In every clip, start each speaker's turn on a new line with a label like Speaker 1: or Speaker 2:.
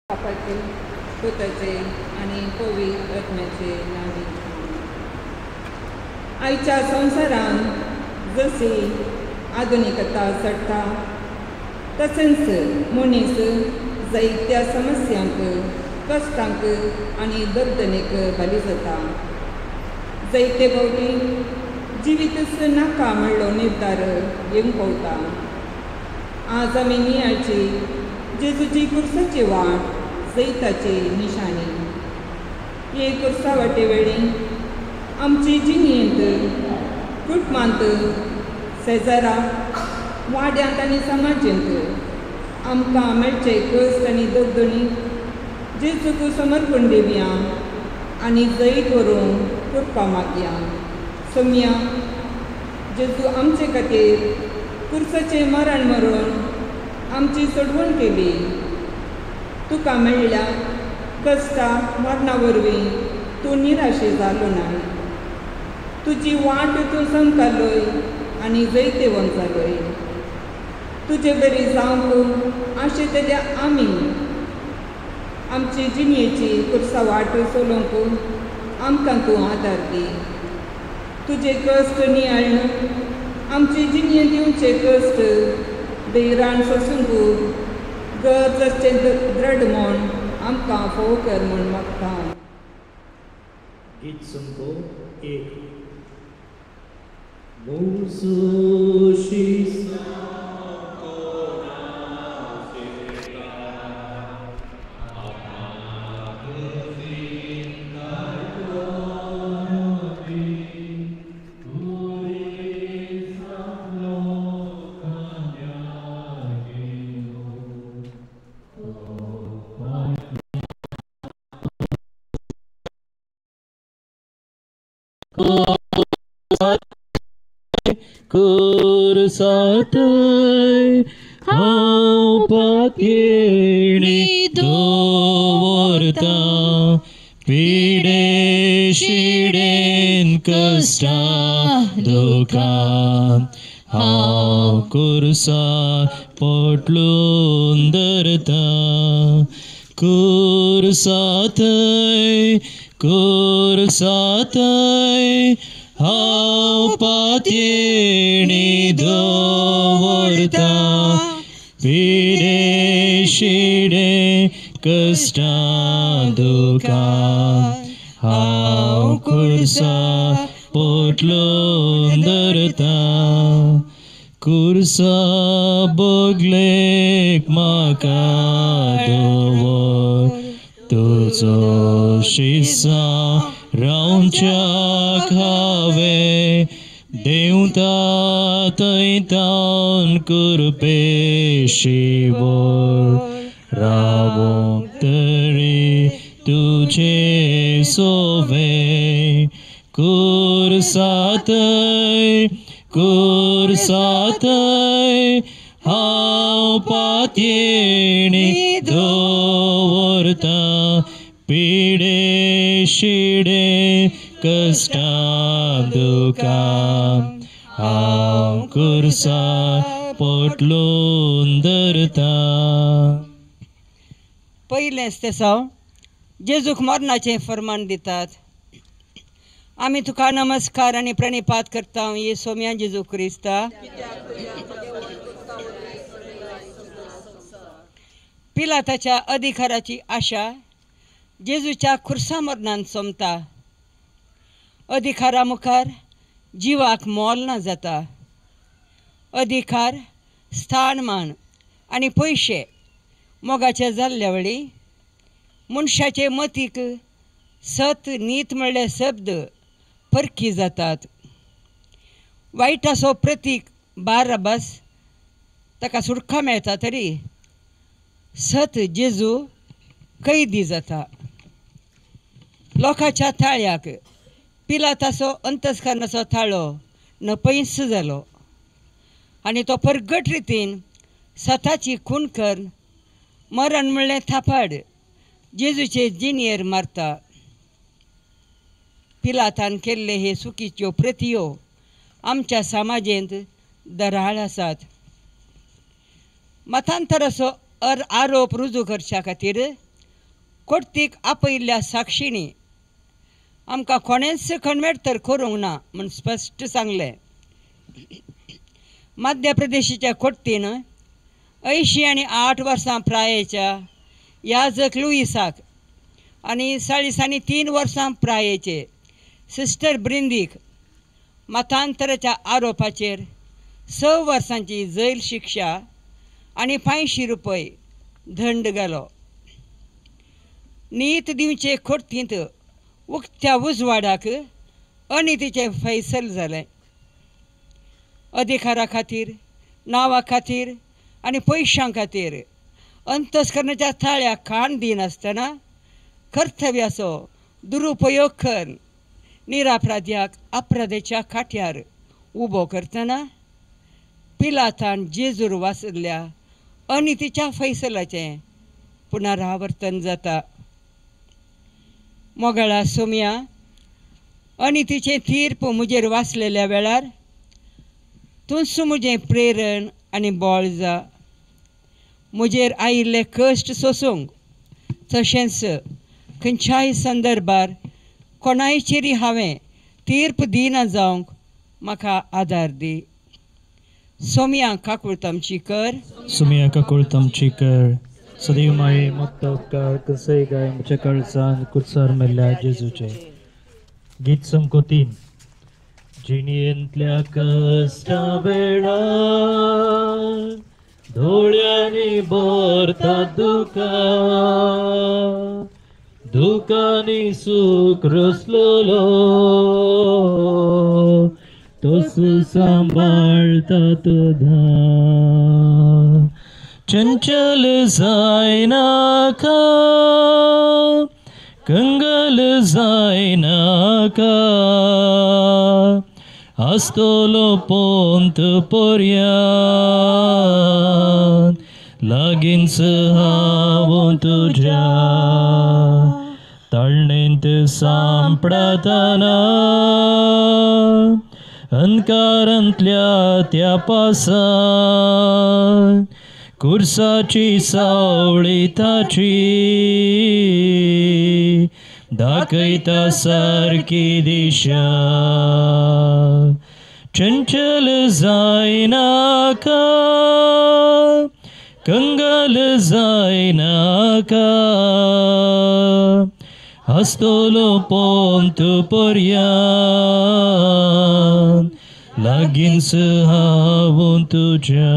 Speaker 1: बापाचे, पुताचे आनी पवित्र आत्म्याचे नांवी. आयच्या संवसारांत जशी आधुनिकता चडटा तशेंच मनीस जायत्या समस्यांक, कश्टांक आनी दर्दनेक बली जाता. जायते फावटी जिवीतच नाका म्हणलो निर्धार येवंक पावता. आज आमी नियाळची जेजूची कुर्साची वाट, जैताची निशाणी. हे कुर्सा वाटे वेळी आमची जिणेंत, कुटुंबांत, शेजारा, वाड्यांत आनी समाजेंत आमकां मेळचे कश्ट आनी दगदणी जेजूक समर्पण दिवया आनी जैत व्हरूंक कृपा मागया. सोमया, जेजू आमचे खातीर कुर्साचें मरण मरून आमची सोडवण केली. तुका मेळ्ळ्या कश्टा मरणा वरवीं तूं निराशे जालो ना. तुजी वाट तूं समकालोय आनी जैतेवंत जालोय. तुजे बरी जावंक आशेतल्या आमी आमची जिणेची कुर्सा वाट चलोवंक आमकां तूं आदार दी. तुजे कश्ट नियाळ्ळ आमची जिणेंत दिवचे कश्ट धैर्यान सोसूंक गरज आसचें दृढ म्हूण आमकां फोव कर म्हूण मागता.
Speaker 2: गीत संको 1. मोसोशी कुर्सातय हांव पातयेणी दवरता, पिडे शिडेन कश्टा दुखां हांव कुर्सा पोटलून धरता. कुर्सातय कुर्सातय हांव पातयेणी दवरता, पिडे शिडे कश्टा दुखां हांव कुर्सा पोटलून धरता. कुर्सा बगलेक म्हाका दवर, तुजो शिसा रावच्याक हांवें देंवता थंय तावन कृपेशी व्हर, रावोंक तरी तुजे सोवे. कुर्सातय कुर्सातय हांव पातयेणी दवरता, पिडे शिडे कश्टा दुखां हांव कुर्सा पोटलून धरता.
Speaker 3: पयलेंच तेसांव जेजूक मरणाचें फर्मान दितात. आमी तुका नमस्कार आनी प्रणिपात करता ये सोम्या जेजू क्रिस्ता. पिलाताच्या अधिकाराची आशा जेजूच्या खुर्सा मरणान सोंपता. अधिकारा मुखार जिवाक मोल ना जाता. अधिकार, स्थानमान आनी पयशे मोगाचे जाल्ल्या वेळी मनशाचे मतीक सत नीत म्हणले शब्द परकी जातात. वायटाचो प्रतीक बाराबास ताका सुटका मेळटा तरी सत जेजू कैदी जाता. लोकांच्या थाळ्याक पिलाताचो अंतस्करणाचो थाळो नपयस जालो आनी तो परगट रितीन सताची खून कर मरण म्हणलें थापाड जेजूचे जिणेर मारता. पिलातान केल्ले हे चुकीच्यो प्रतियो आमच्या समाजेंत दराळ आसात. मतांतराचो आरोप रुजू करच्या खातीर कोर्तीक आपयिल्ल्या साक्षिणी आमकां कोणेंच कन्वर्ट तर करूंक ना म्हूण स्पश्ट सांगलें. मध्य प्रदेशाच्या कोर्तीन 80 आनी 8 वर्सां प्रायेच्या याजक लुईसाक आनी 43 वर्सां प्रायेचे सिस्टर ब्रिंदीक मतांतराच्या आरोपाचेर 6 वर्सांची जैल शिक्षा आनी 500 रुपये दंड घालो. नीत दिवचे कोर्तींत उक्त्या उजवाडाक अनितीचें फैसल जालें. अधिकारा खातीर, नांवा खातीर आनी पयशां खातीर अंतस्करणाच्या थाळ्याक कान दिनासतना कर्तव्याचो दुरुपयोग करून निरापराध्याक अपराध्याच्या खाट्यार उबो करतना पिलातान जेजूर वाचल्या अनितीच्या फैसलाचें पुनरावर्तन जाता. मोगाळा सोम्या, अनितीचें तीर्प म्हजेर वाचलेल्या वेळार तूंच म्हजें प्रेरण आनी बळ जा. म्हजेर आयिल्ले कश्ट सोसूंक तशेंच खंयच्याय संदर्भार कोणायचेरी हांवें तीर्प दिना जावंक म्हाका आदार दी. सोम्या काकूळत आमची कर.
Speaker 2: सोम्या काकूळत आमची कर. सदैव माये मुक्त उपकार कसय गाय म्हज्या काळजान कुर्सार मेल्ल्या जेजूचे. गीत संको 3. जिणेंतल्या कश्टा वेळार दोळ्यांनी भरता दुकां, दुकांनी सूख रसलोलो तोस सांबाळता तुधा. चंचल जायनाका, कंगल जायनाका, आसतलो पोंत पर्यान लागींच हांव तुज्या. ताळणेंत सांपडतना अंधकारांतल्या त्या पासान कुर्साची सावळी ताची दाखयता सारकी दिशा. चंचल जायनाका, कंगाल जायनाका, आसतलो पोंत पर्यान लागींच हांव तुज्या.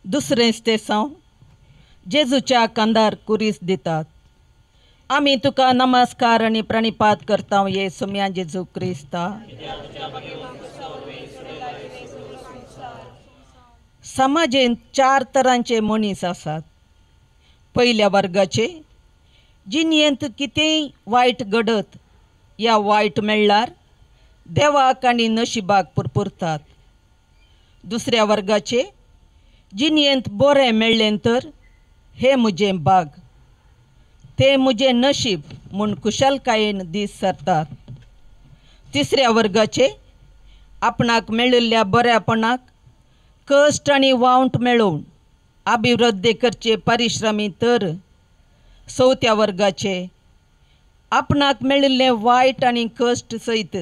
Speaker 1: दुसरें स्तेसांव जेजूच्या कांदार कुरीस दितात. आमी तुका नमस्कार आनी प्रणिपात करता ये सोम्या जेजू क्रिस्ता. समाजेंत 4 तरांचे मनीस आसात. पयल्या वर्गाचे जिणेंत कितेंय वायट घडत या वायट मेळ्ळ्यार देवाक आनी नशिबाक पुरपुरतात. दुसऱ्या वर्गाचे जिणेंत बरें मेळ्ळें तर हें म्हजें भाग, तें म्हजें नशीब म्हूण खुशालकायेन दीस सरतात. तिसऱ्या वर्गाचे आपणाक मेळिल्ल्या बऱ्यापणाक कश्ट आनी वावंट मेळोवन अभिवृद्धी करचे परिश्रमी तर चवथ्या वर्गाचे आपणाक मेळिल्लें वायट आनी कश्ट सयत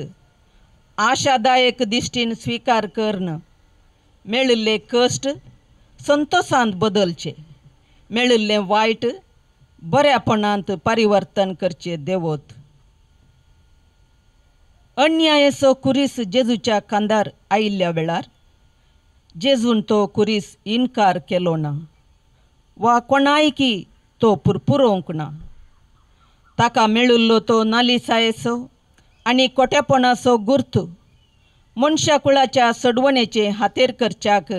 Speaker 1: आशादायक दिश्टीन स्विकार करून मेळिल्ले कश्ट संतोशांत बदलचे, मेळिल्लें वायट बऱ्यापणांत परिवर्तन करचे देवत. अन्यायाचो कुरीस जेजूच्या खांदार आयिल्ल्या वेळार जेजून तो कुरीस इनकार केलो ना वा कोणायकी तो पुरपुरोवंक ना. ताका मेळिल्लो तो नालिसायेचो आनी कोट्यापणाचो गुर्त मनशा कुळाच्या सडवणेचे हातेर करच्याक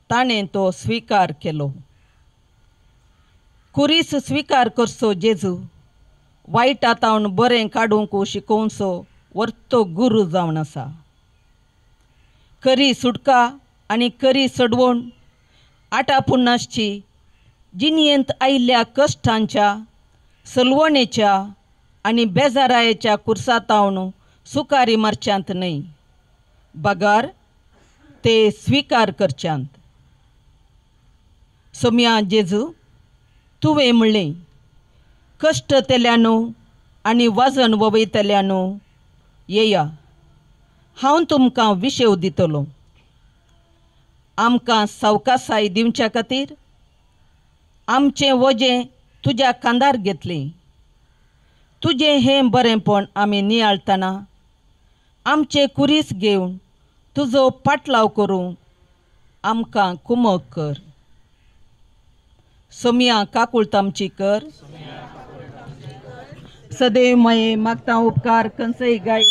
Speaker 1: ताणें तो स्विकार केलो. कुरीस स्विकार करचो जेजू वायटा तावन बरें काडूंक शिकोवचो वर्तो गुरू जावन आसा. करी सुटका आनी करी सडवण आटापून नासची जिणेंत आयिल्ल्या कश्टांच्या सलवणेच्या आनी बेजारायेच्या कुर्सातावन सुकारी मारच्यांत न्हय, बगार ते स्विकार करच्यांत. सोम्या जेजू, तुवें म्हणलें, कश्टतल्यानू आनी वजन ववयतल्यानू येया, हांव तुमकां विशेव दितलो. आमकां सावकासाय दिवच्या खातीर आमचें वजें तुज्या खांदार घेतलें. तुजें हें बरेंपण आमी नियाळतना आमचें कुरीस घेवन तुजो पाटलाव करूंक आमकां कुमक कर. सोमया काकूळत आमची कर. सदैव मये मागता उपकार कंसय गाय.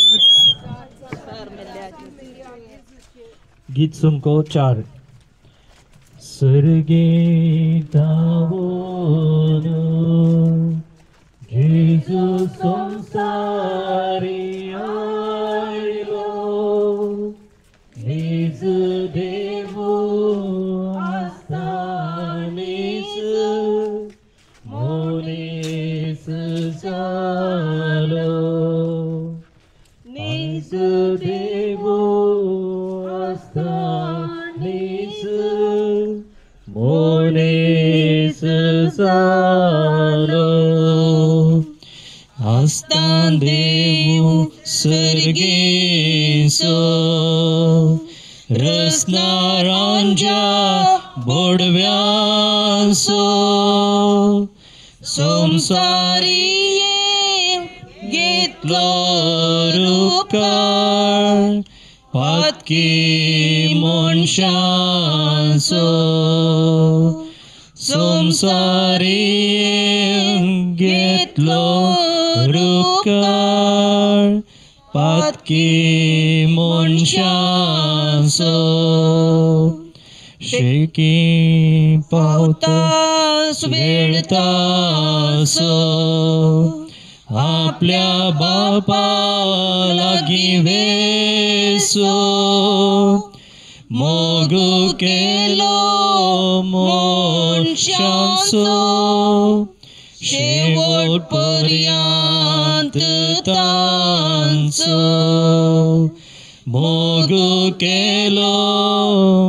Speaker 2: गीत सुंको 4. सर्गे धावून जेजू संसारी आयलो, निज देवू आसता नीज मनीस जालो, निज देवू आसता नीज मनीस जालो. आसता देवू सर्गेसो रसनारांच्या बोडव्यांसो, संसारी घेतलो रुपकार पातकी मनशांचो, संसारी घेतलो रुपकार पातकी मनशांचो. शेकी पावता वेळतासो आपल्या बापा लागीं वेसो, मोग केलो मनशांचो शेवट पर्यंत तांचो, मोग केलो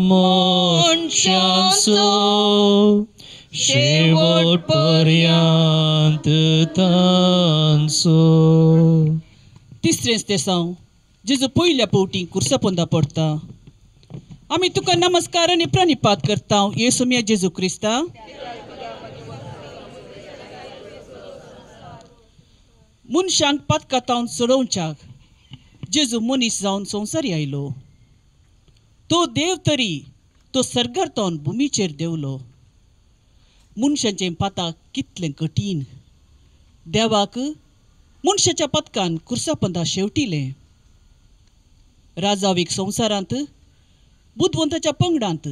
Speaker 2: मनशांचो शेवट पर्यंत तांचो.
Speaker 4: तिसरें तेसांव जेजू पयल्या पवटी कुर्सापोंदा पडटा. आमी तुका नमस्कार आनी प्रणिपात करता येसुमिया जेजू क्रिस्ता. मनशांक पातकातावन सोडोवच्याक जेजू मनीस जावन संवसारी आयलो. तो देव तरी तो सर्गार भुमीचेर देंवलो. मनशाचें पाताक कितलें कठीण, देवाक मनशाच्या पदकान कुर्सापंदा शेवटिलें. राजावीक संवसारांत बुदवंताच्या पंगडांत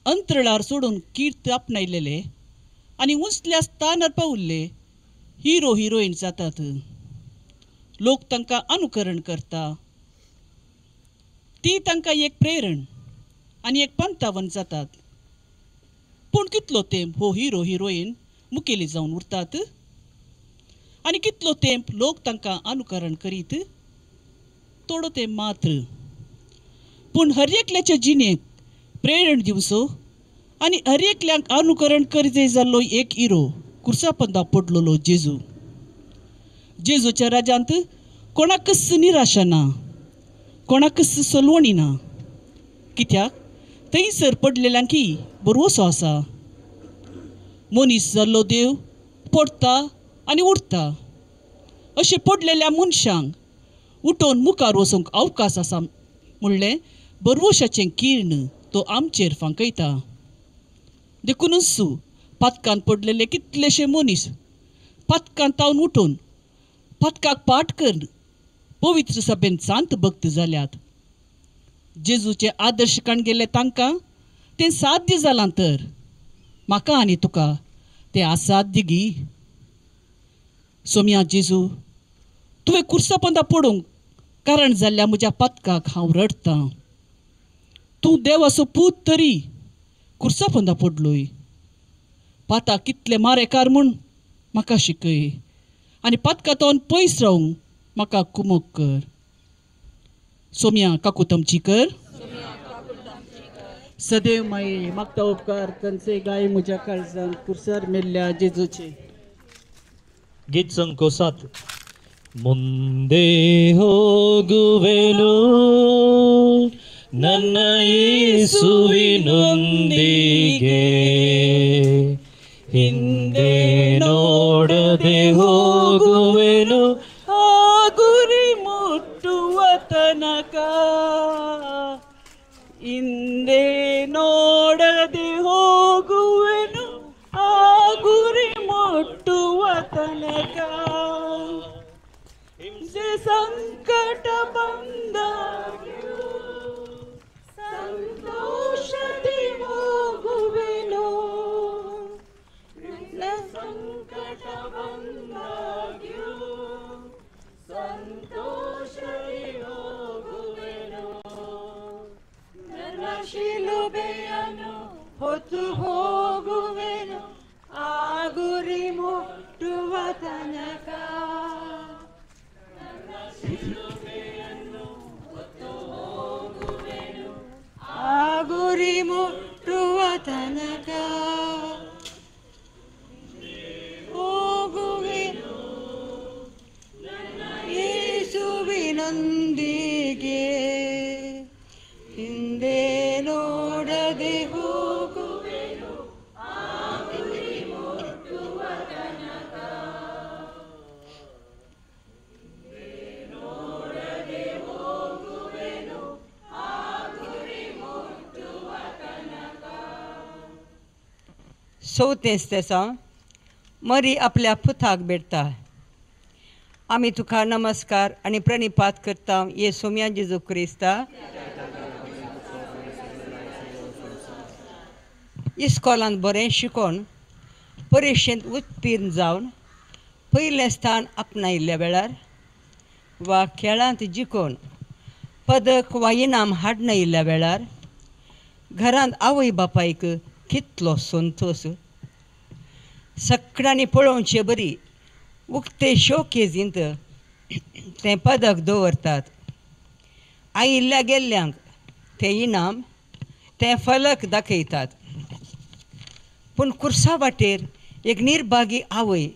Speaker 4: अंतरळार सोडून कीर्त आपणायलेले आनी उंचल्या स्थानार पावल्ले हिरो हिरोईन जातात. लोक तांकां अनुकरण करता, ती तांकां एक प्रेरण आनी एक पंतावन जातात. पूण कितलो तेंप हो हिरो हिरोईन मुखेली जावन उरतात आनी कितलो तेंप लोक तांकां अनुकरण करीत, थोडो तेंप मात्र. पूण हर एकल्याच्या जिणेंत प्रेरण दिवचो आनी हर एकल्याक अनुकरण करजे जाल्लो एक हिरो कुर्सापंदा पडलेलो जेजू. जेजूच्या राज्यांत कोणाकच निराशा ना, कोणाकच सलवणी ना, कित्याक थंयसर पडलेल्यांकी भरवसो आसा. मनीस जाल्लो देव पडटा आनी उरता. अशें पडलेल्या मनशांक उठोवन मुखार वचूंक अवकाश आसा म्हणलें भरवशाचें किर्ण तो आमचेर फांकयता. देखूनच पातकान पडलेले कितलेशे मनीस पातकान तावन उठून पातकाक पाठ करून पवित्र सभेन सांत भक्त जाल्यात. जेजूचे आदर्श काण गेल्ले तांकां तें साध्य जालां, तर म्हाका आनी तुका तें असाध्य गी. सोमया जेजू, तुवें कुर्सापोंदा पडूंक कारण जाल्ल्या म्हज्या पातकाक हांव रडटां. तूं देवाचो पूत तरी कुर्सापोंदा पडलोय. पाताक कितले मारेकार म्हूण म्हाका शिकय आनी पातकातोन पयस रावंक म्हाका कुमक कर. सोमया काकुतमची कर. सदैव माई मागता उपकार कंचे गाय म्हज्या काळजान कुर्सार मेल्ल्या जेजूचे.
Speaker 2: गीत संको 7. ಮುಂದೆ ಹೋಗುವೆನು ನನ್ನ ಯೇಸುವಿನೊಂದಿಗೆ, ಹಿಂದೆ ನೋಡದೆ ಹೋಗುವೆನು
Speaker 4: ಆ ಗುರಿ ಮುಟ್ಟುವ ತನಕ. ಹಿಂದೆ ನೋಡದೆ ಹೋಗುವೆನು ಆ ಗುರಿ ಮುಟ್ಟುವ ತನಕ. ಹಿಂಸೆ ಸಂಕಟ ಬಂದಾಗ್ಯೂ ಸಂತೋಷದಿ ಹೋಗುವೆನು. ನನ್ನ ಸಂಕಟ ಬಂದಾಗ್ಯೂ ಸಂತೋಷದಿ ಹೋಗುವೆನು. ನನ್ನ ಶಿಲುಬೆಯನ್ನು ಹೊತ್ತು ಹೋಗುವೆನು ಆ ಗುರಿ ಮುಟ್ಟುವ ತನಕ. ನನ್ನ ಶಿಲುಬೆಯನ್ನು ಹೊತ್ತು ಹೋಗುವೆನು ಆ ಗುರಿ ಮುಟ್ಟುವ ತನಕ. ಹೋಗುವೆನು ನನ್ನ ಯೇಸುವಿನೊಂದಿಗೆ, ಹಿಂದೆ ನೋಡದೆ ಹೋಗುವೆನು ಆ ಗುರಿ ಮುಟ್ಟುವ ತನಕ. ಹಿಂದೆ ನೋಡದೆ ಹೋಗುವೆನು ಆ ಗುರಿ ಮುಟ್ಟುವ ತನಕ.
Speaker 3: चवथें तेसांव मरी आपल्या पुताक भेटता. आमी तुका नमस्कार आनी प्रणिपात करता ये सोम्या जेजू क्रिस्ता. इस्कॉलांत बरें शिकोवन परिक्षेंत उत्तीर्ण जावन पयलें स्थान आपणायिल्ल्या वेळार वा खेळांत जिखोवन पदक वा इनाम हाडणायिल्ल्या वेळार घरांत आवय बापायक कितलो संतोश. सगळ्यांनी पळोवचे बरी उक्ते शोकेजींत तें पदक दवरतात. आयिल्ल्या गेल्ल्यांक तें इनाम तें फलक दाखयतात. पूण कुर्सा वाटेर एक निर्भागी आवय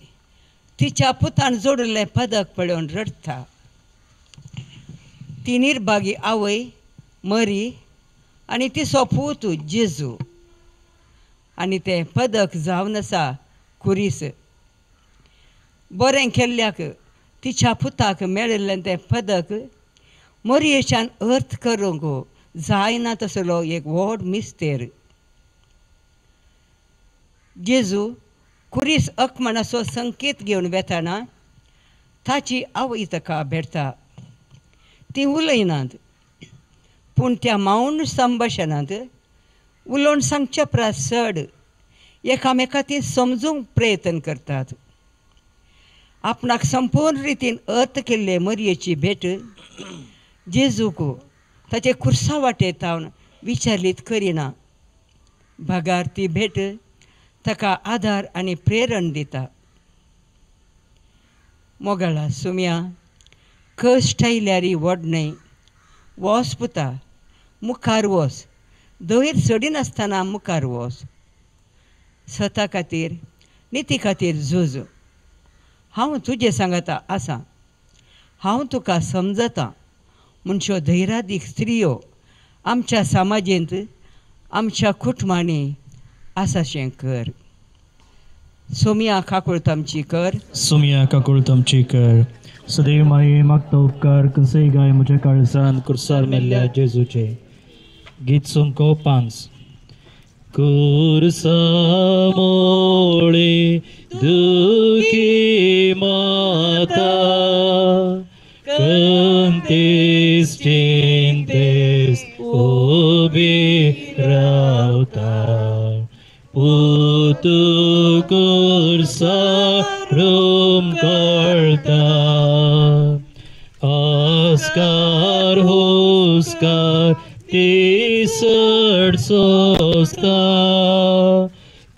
Speaker 3: तिच्या पुतान जोडिल्लें पदक पळोवन रडटा. ती निर्भागी आवय मरी आनी तिचो पूत जेजू आनी तें पदक जावन आसा कुरीस. बरें केल्ल्याक तिच्या पुताक मेळिल्लें तें पदक मोरयेच्यान अर्थ करूंक जायना तसलो एक व्हड मिस्तेर. जेजू कुरीस अकमणाचो संकेत घेवन वेताना ताची आवय ताका भेटता. ती उलयनात पूण त्या मौन संभाशणांत उलोवन सांगच्या परस चड एकामेका ती समजूंक प्रयत्न करतात. आपणाक संपूर्ण रितीन अर्थ केल्ले मरयेची भेट जेजूक ताचे कुर्सा वाटेतावन विचारलीत करिना, बगार ती भेट ताका आदार आनी प्रेरण दिता. मोगाळा सुम्या, कश्ट आयल्यार व्हड न्हय, वोस पुता मुखार वोस, धैर्य सोडिनासतना मुखार वोस. स्वता खातीर निती खातीर झूज. हांव तुजें सांगता आसा, हांव तुका समजता म्हणच्यो धैर्यादीक स्त्रियो आमच्या समाजेंत आमच्या कुटुंबांनी आसाशें कर. सोमिया काकुळत आमची कर.
Speaker 2: सोमिया काकुळत आमची कर. सदैव माये मागता उपकार कसय गाय म्हज्या काळजान कुर्सार मेल्ल्या जेजूचे. गीत संको 5. कुर्सा मोळे दुखी माता, कंतेस चिंतेस उबी रावता, पुतू कुर्सा रूम कळता, आस्कार हुस्कार ती सड सोसता,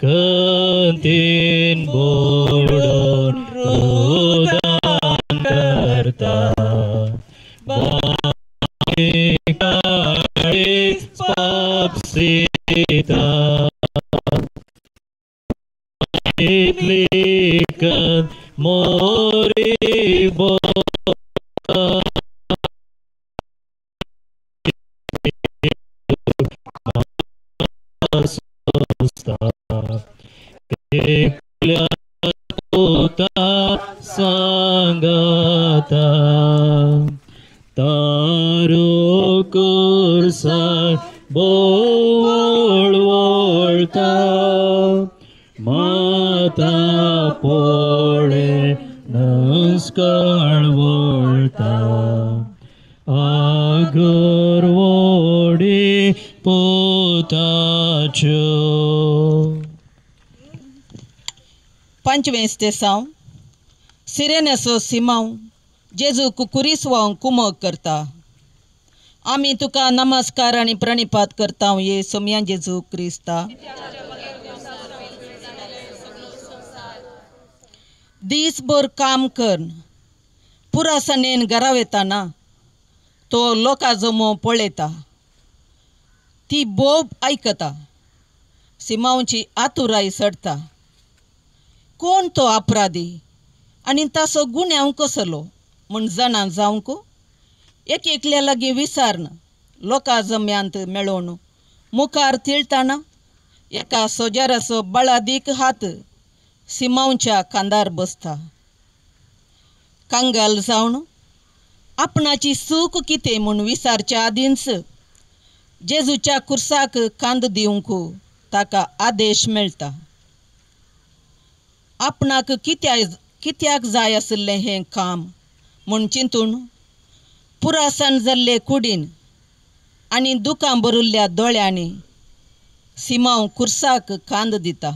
Speaker 2: कंतीन बोडून रुदान करता, बाई काळीज पापसी दिता लेखन मोरे बोता एकल्या पोता सांगाता तारो कुर्सान बोवळ वळता माता पोळे नस्कळ वळता आगर वोडी पोताच्यो.
Speaker 1: पंचवें स्तेसांव सिरेनेचो सिमांव जेजू कुकुरीस वावंक कुमक करता. आमी तुका नमस्कार आनी प्रणिपात करता ये सोमया जेजू क्रिस्ता. दीसभर काम कर पुरासणेन घरा वेताना तो लोकां जमो पळयता, ती बोब आयकता, सिमांवची आतुराय सडटा. कोण तो अपराधी आनी ताचो गुन्यांव कसलो म्हूण जाणा जावंक एक एकल्या लागीं विचारून लोकां जम्यांत मेळोवन मुखार तिळटाना एका सोजाराचो बळादीक हात सिमांवच्या खांदार बसता. कांगाल जावन आपणाची सूख कितें म्हूण विचारच्या आदींच जेजूच्या कुर्साक कांद दिवंक ताका आदेश मेळटा. आपणाक कित्याक जाय आशिल्लें हें काम म्हूण चिंतून पुरासान जाल्ले कुडीन आनी दुकां भरिल्ल्या दोळ्यांनी सिमांव कुर्साक कांद दिता.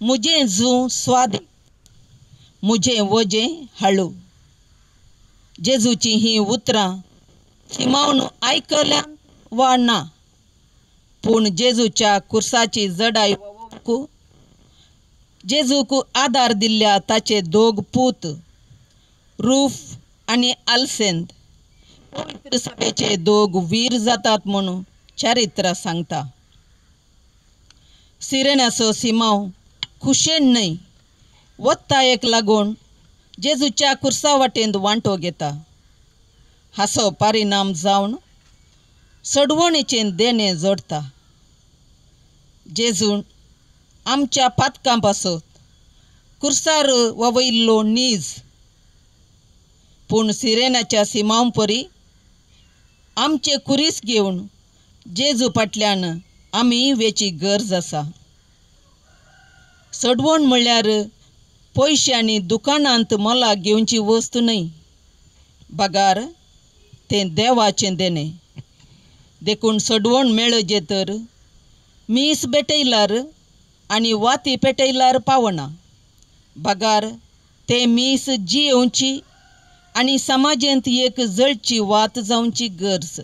Speaker 1: मुजें जूं स्वाद मुजें वजें हाळू. जेजूची हीं उतरां सिमांवन आयकल्या वा ना, पूण जेजूच्या कुर्साची जडाय जेजूक आदार दिल्ल्या ताचे दोग पूत रूफ आनी आलसेंद पवित्र सभेचे दोग वीर जातात म्हणून चारित्र सांगता. सिरेनाचो सिमांव खुशेन न्हय वत्तायेक लागून जेजूच्या कुर्सा वाटेंत वांटो घेता. हाचो परिणाम जावन सडवणेचें देणें जोडटा. जेजून आमच्या पातकां पासत कुर्सार ववयल्लो नीज, पूण सिरेनाच्या सिमांव परी आमचे कुरीस घेवन जेजू फाटल्यान आमी वेची गरज आसा. सडवण म्हणल्यार पयशे आनी दुकानांत मोलाक घेवची वस्तू न्हय, बगार तें देवाचें देणें. देखून सडवण मेळचे तर मीस भेटयल्यार आनी वाती पेटयल्यार पावना, बगार तें मीस जियेवची आनी समाजेंत एक जळची वात जावची गरज.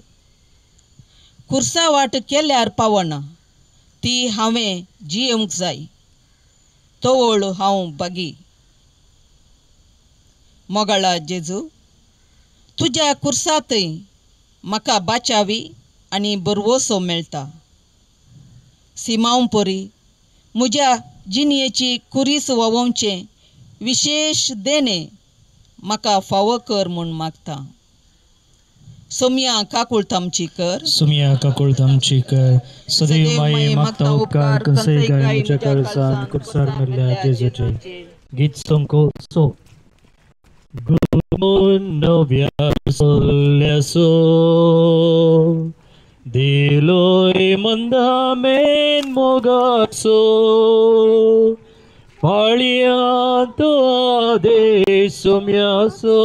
Speaker 1: कुर्सा वाट केल्यार पावना, ती हांवें जियेवंक जाय. तवळ हांव बागी. मोगाळा जेजू, तुज्या कुर्सांतय म्हाका बाचावी आनी बरवसो मेळटा. सिमांव परी म्हज्या जिणयेची कुरीस व्हांवोवचें विशेश देणें म्हाका फावो कर म्हूण मागता. सोमया काकूळ आमची कर.
Speaker 2: सोमया काकूळ आमची कर. सदैव माये मागता उपकार कसय काय म्हज्या काळजान कुर्सार मेल्ल्या जेजूचे. गीत संको सो गुमून नव्या सोल्यासो दिलोय मंदामेन मोगासो पाळयांत आदेश सोम्यासो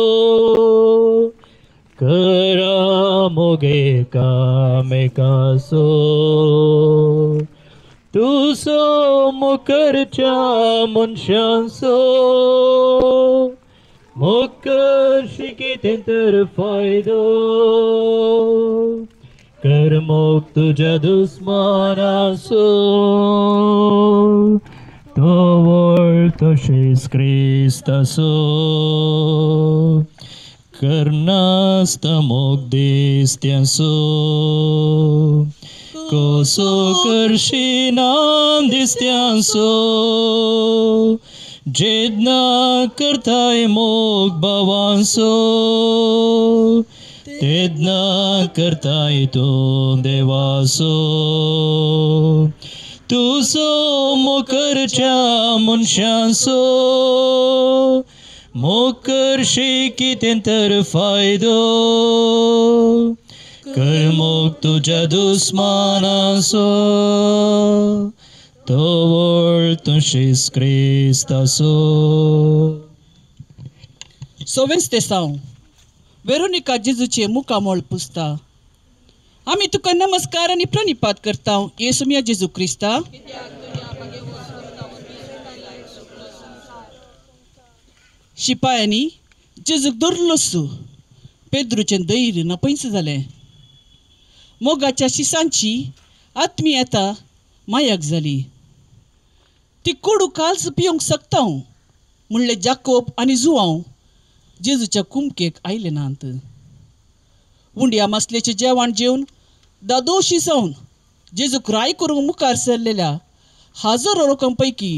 Speaker 2: करा मोगे कामेकासो तुसो मुकरच्या मनशांसो मुकर शिकितें तर फायदो कर मोग तुज्या दुस्मानासो तो वळ तशेंच क्रिस्तासो करनासता मोग दिसत्यांसो कसो करशी ना दिसत्यांसो जेदना करताय मोग भावांसो तेदना करताय तूं देवासो तुजो मोग करच्या मनशांसो मोग करशी कितें तर फायदो कर मोग तुज्या दुस्मानासो तोवळ तुशीस क्रिस्तासो.
Speaker 4: सोवेंच ते साव वेरोनिका जेजूचे मुखामळ पुसता. आमी तुका नमस्कार आनी प्रणिपात करता येसुमिया जेजू क्रिस्ता. शिपायांनी जेजूक धरलोसू पेद्रूचें धैर्य नापयस जालें. मोगाच्या शिसांची आत्मीयता मायाक जाली. ती कोडू काल्स पिवंक शकता म्हणले जाकोब आनी जुवांव जेजूच्या कुमकेक आयले नात. उंड्या मासलेचें जेवण जेवन दादोशी जावन जेजूक राय करूंक मुखार सरलेल्या हजारो लोकां पैकी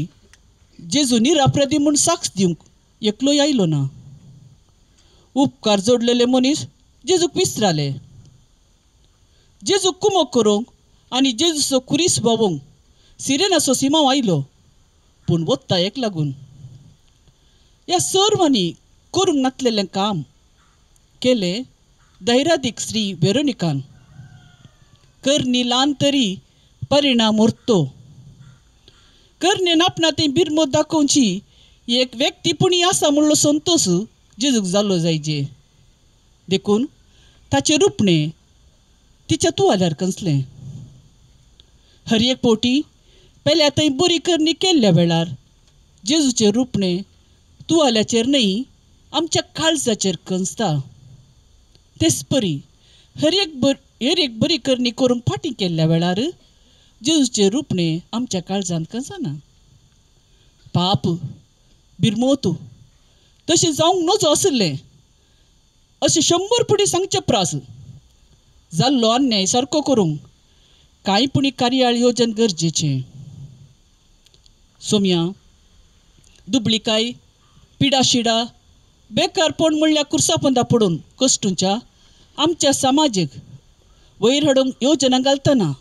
Speaker 4: जेजू निराप्रदी म्हूण साक्ष दिवंक एकलोय आयलो ना. उपकार जोडलेले मनीस जेजूक विसराले. जेजूक कुमक करूंक आनी जेजूचो कुरीस व्हांवोवंक सिरेनाचो सिमांव आयलो, पूण वत्तायेक लागून ह्या सर्वांनी करूंक नासलेलें काम केलें धैर्यादीक श्री वेरोनिकान. करणी ल्हान तरी परिणाम उरतो. करणेन आपणा ती बिरमो दाखोवची एक व्यक्ती पुणी आसा म्हणलो संतोश जेजूक जाल्लो जायजे. देखून ताचें रुपणें तिच्या तुवाल्यार कंसलें. हर एक पोटी पेल्या थंय बरी करणी केल्ल्या वेळार जेजूचें रुपणें तुवाल्याचेर न्हय आमच्या काळजाचेर कंसता. तेच परी हर एक बरी करणी करूंक फाटीं केल्ल्या वेळार जेजूचें रुपणें आमच्या काळजांत कंसना. पाप बिरमोत तशें जावंक नजो आशिल्लें अशें 100 पुडी सांगचें प्रास जाल्लो अन्याय सारको करूंक कांय पुणी कार्याळ योजन गरजेचें. सोम्या दुबळिकाय पिडाशिडा बेकारपण म्हणल्यार कुर्सापंदा पडून कश्टूंच्या आमच्या समाजीक वयर हाडूंक योजना घालतना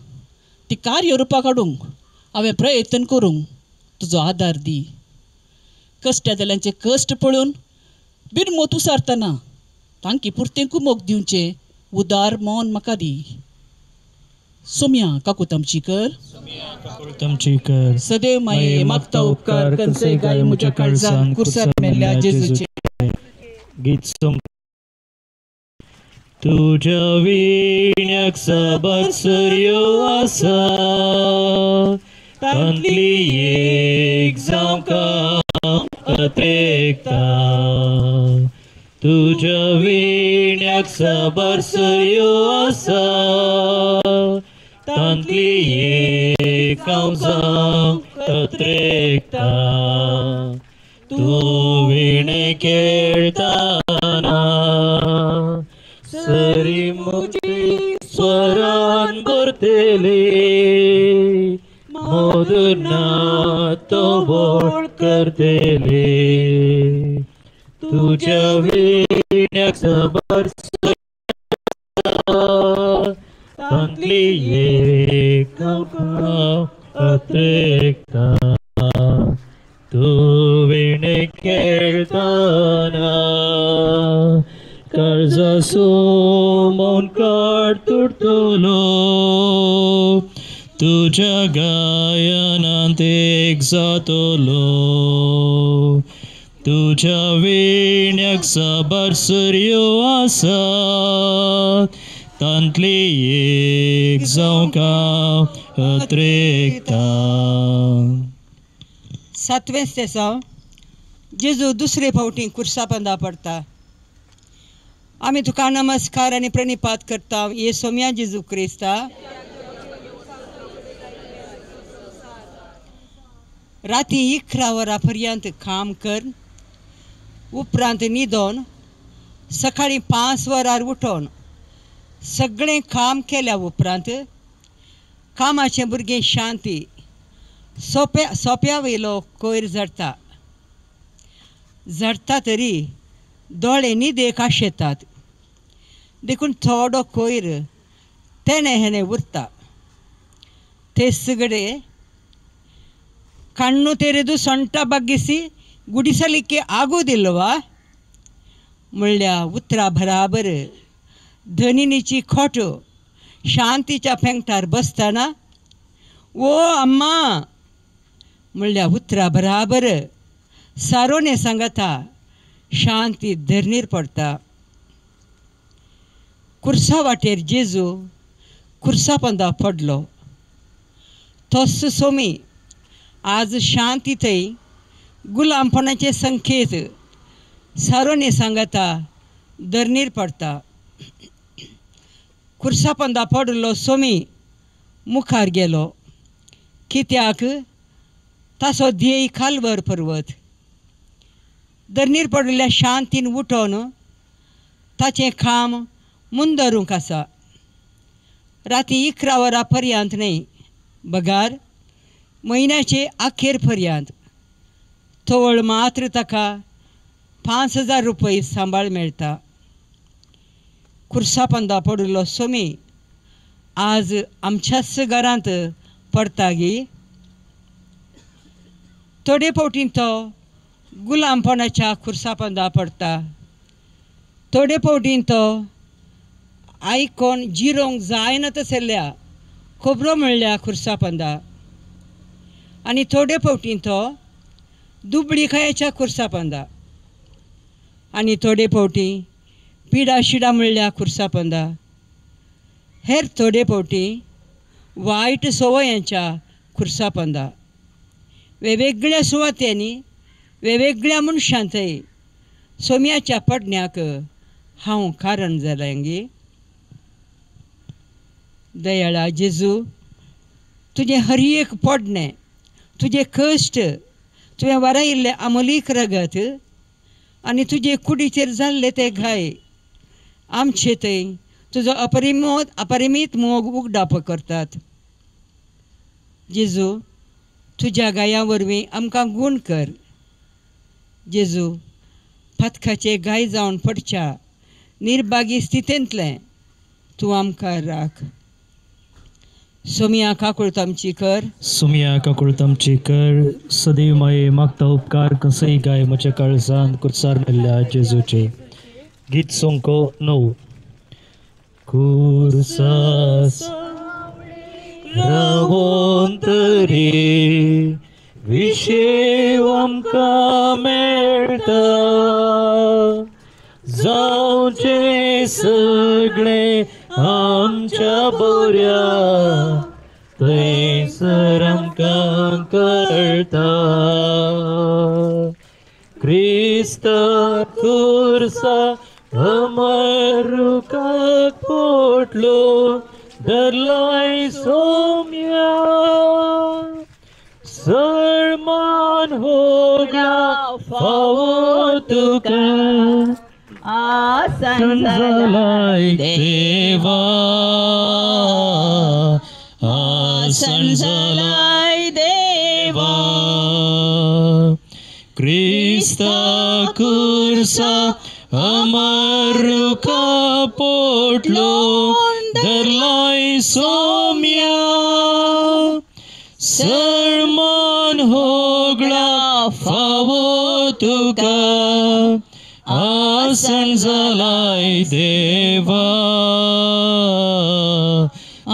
Speaker 4: ती कार्य रुपाक हाडूंक हांवें प्रयत्न करूंक तुजो आदार दी. कश्टादल्यांचे कश्ट पळोवन बिरमोत उसारतना तांकी पुरतें कुमोक दिवचें उदार मन म्हाका दी. सोम्या काकूत आमची कर.
Speaker 2: तुमची कर.
Speaker 4: सदैव माये मागता उपकार कंसय गाय म्हज्या काळजान कुर्सार मेल्ल्या जेजूचे.
Speaker 2: गीत सोंग. तुज्या विण्याक साबार सरयो आसा तांतली एक जावंक अत्रेकता. तुज्या विण्याक साबार सरयो आसा तांतली एक हांव जावंक अत्रेकता. तूं विणे खेळटाना सरी म्हजी स्वरान भरतली मधुर तोवळ करतली. तुज्या विण्याक साबार तांतली एक हांव अत्रेकता. तूं विणे खेळटाना काळजाचो मौन काड तुटतलो तुज्या गायनांत एक जातलो. तुज्या विण्याक साबार सरयो आसा तांतली एक जावंक हांव अत्रेकता.
Speaker 3: सातवें तेसांव जेजू दुसरे फावटी कुर्सापंदा पडटा. आमी तुका नमस्कार आनी प्रणिपात करता ये सोम्या जेजू क्रिस्ता. राती 11 वरां पर्यंत काम कर उपरांत न्हिदोन सकाळीं 5 वरार उठोन सगळें काम केल्या उपरांत कामाचें भुरगें शांती सोंप्या सोंप्या वयलो कोयर झडटा झडटा तरी दोळे न्हिदेक आशेतात देखून थोडो कोयर तेणें हेणें उरता. तेसगಡೆ ಕಣ್ಣು ತೆರೆದು ಸೊಂಟ ಬಗ್ಗಿಸಿ ಗುಡಿಸಲಿಕ್ಕೆ ಆಗುವುದಿಲ್ಲವಾ म्हणल्या उतरा बराबर धनिनीची खोट शांतीच्या पेंगटार बसतना ओ अम्मा म्हणल्या उतरा बराबर सारोने सांगता शांती धरणीर पडटा. कुर्सा वाटेर जेजू कुर्सा पंदा पडलो तोच सोमी आज शांती थंय गुलामपणाचे संकेत सारोने सांगता धरणीर पडटा. कुर्सा पंदा पडलो सोमी मुखार गेलो कित्याक ताचो ध्येय खालवर पर्वत. धरणीर पडिल्ल्या शांतीन उठोवन ताचें काम मुंदरूंक आसा. राती 11 वरां पर्यंत न्हय बगार म्हयन्याचे अखेर पर्यंत तवळ मात्र ताका 5000 रुपये सांबाळ मेळटा. कुर्सा पंदा पडिल्लो सोमी आज आमच्याच घरांत पडटा गी. थोडे फावटीं तो गुलामपणाच्या कुर्सा पंदा पडटा, थोडे फावटीं तो आयकोन जिरोवंक जायना तसल्या खबरो म्हणल्या कुर्सा पंदा आनी थोडे फावटीं तो दुबळीकायेच्या कुर्सा पंदा आनी थोडे फावटीं पिडा शिडा म्हणल्या कुर्सा पंदा, हेर थोडे फावटीं वायट संवयांच्या कुर्सा पंदा. वेगवेगळ्या सुवात्यांनी वेगवेगळ्या मनशां थंय सोम्याच्या पडण्याक हांव कारण जालें गे. दयाळा जेजू तुजें हर एक पडणें, तुजें कश्ट, तुवें वरायिल्लें अमोलीक रगत आनी तुजे कुडीचेर जाल्ले ते घाय आमचे थंय तुजो अपरिमीत मोग उगडाप करतात. जेजू तुज्या गाया वरवीं आमकां गूण कर. जेजू पातकाचे गाय जावन पडच्या निर्भागी स्थितींतलें तूं आमकां राख. सोमिया काकुळत आमची कर.
Speaker 2: सोमिया काकुळत आमची कर. सदैव माये मागता उपकार कसंय गाय म्हज्या काळजान कुर्सार मेल्ल्या जेजूचे. गीत सोंको 9. कुर्सा रावोन तरी विशेव आमकां मेळटा जावचें सगळें आमच्या बऱ्या थंयसर आमकां कळटा. क्रिस्त कुर्सा अमर रुखाक पोटलो धरलाय सोम्या सलमान होगला फावो तुका आसन जालाय देवा, आसन जालाय देवा. क्रिस्ता कुर्सा अमर रुखा पोटलो धरलाय सोम्या सलमान होगला फावो तुका आसन जालाय देवा,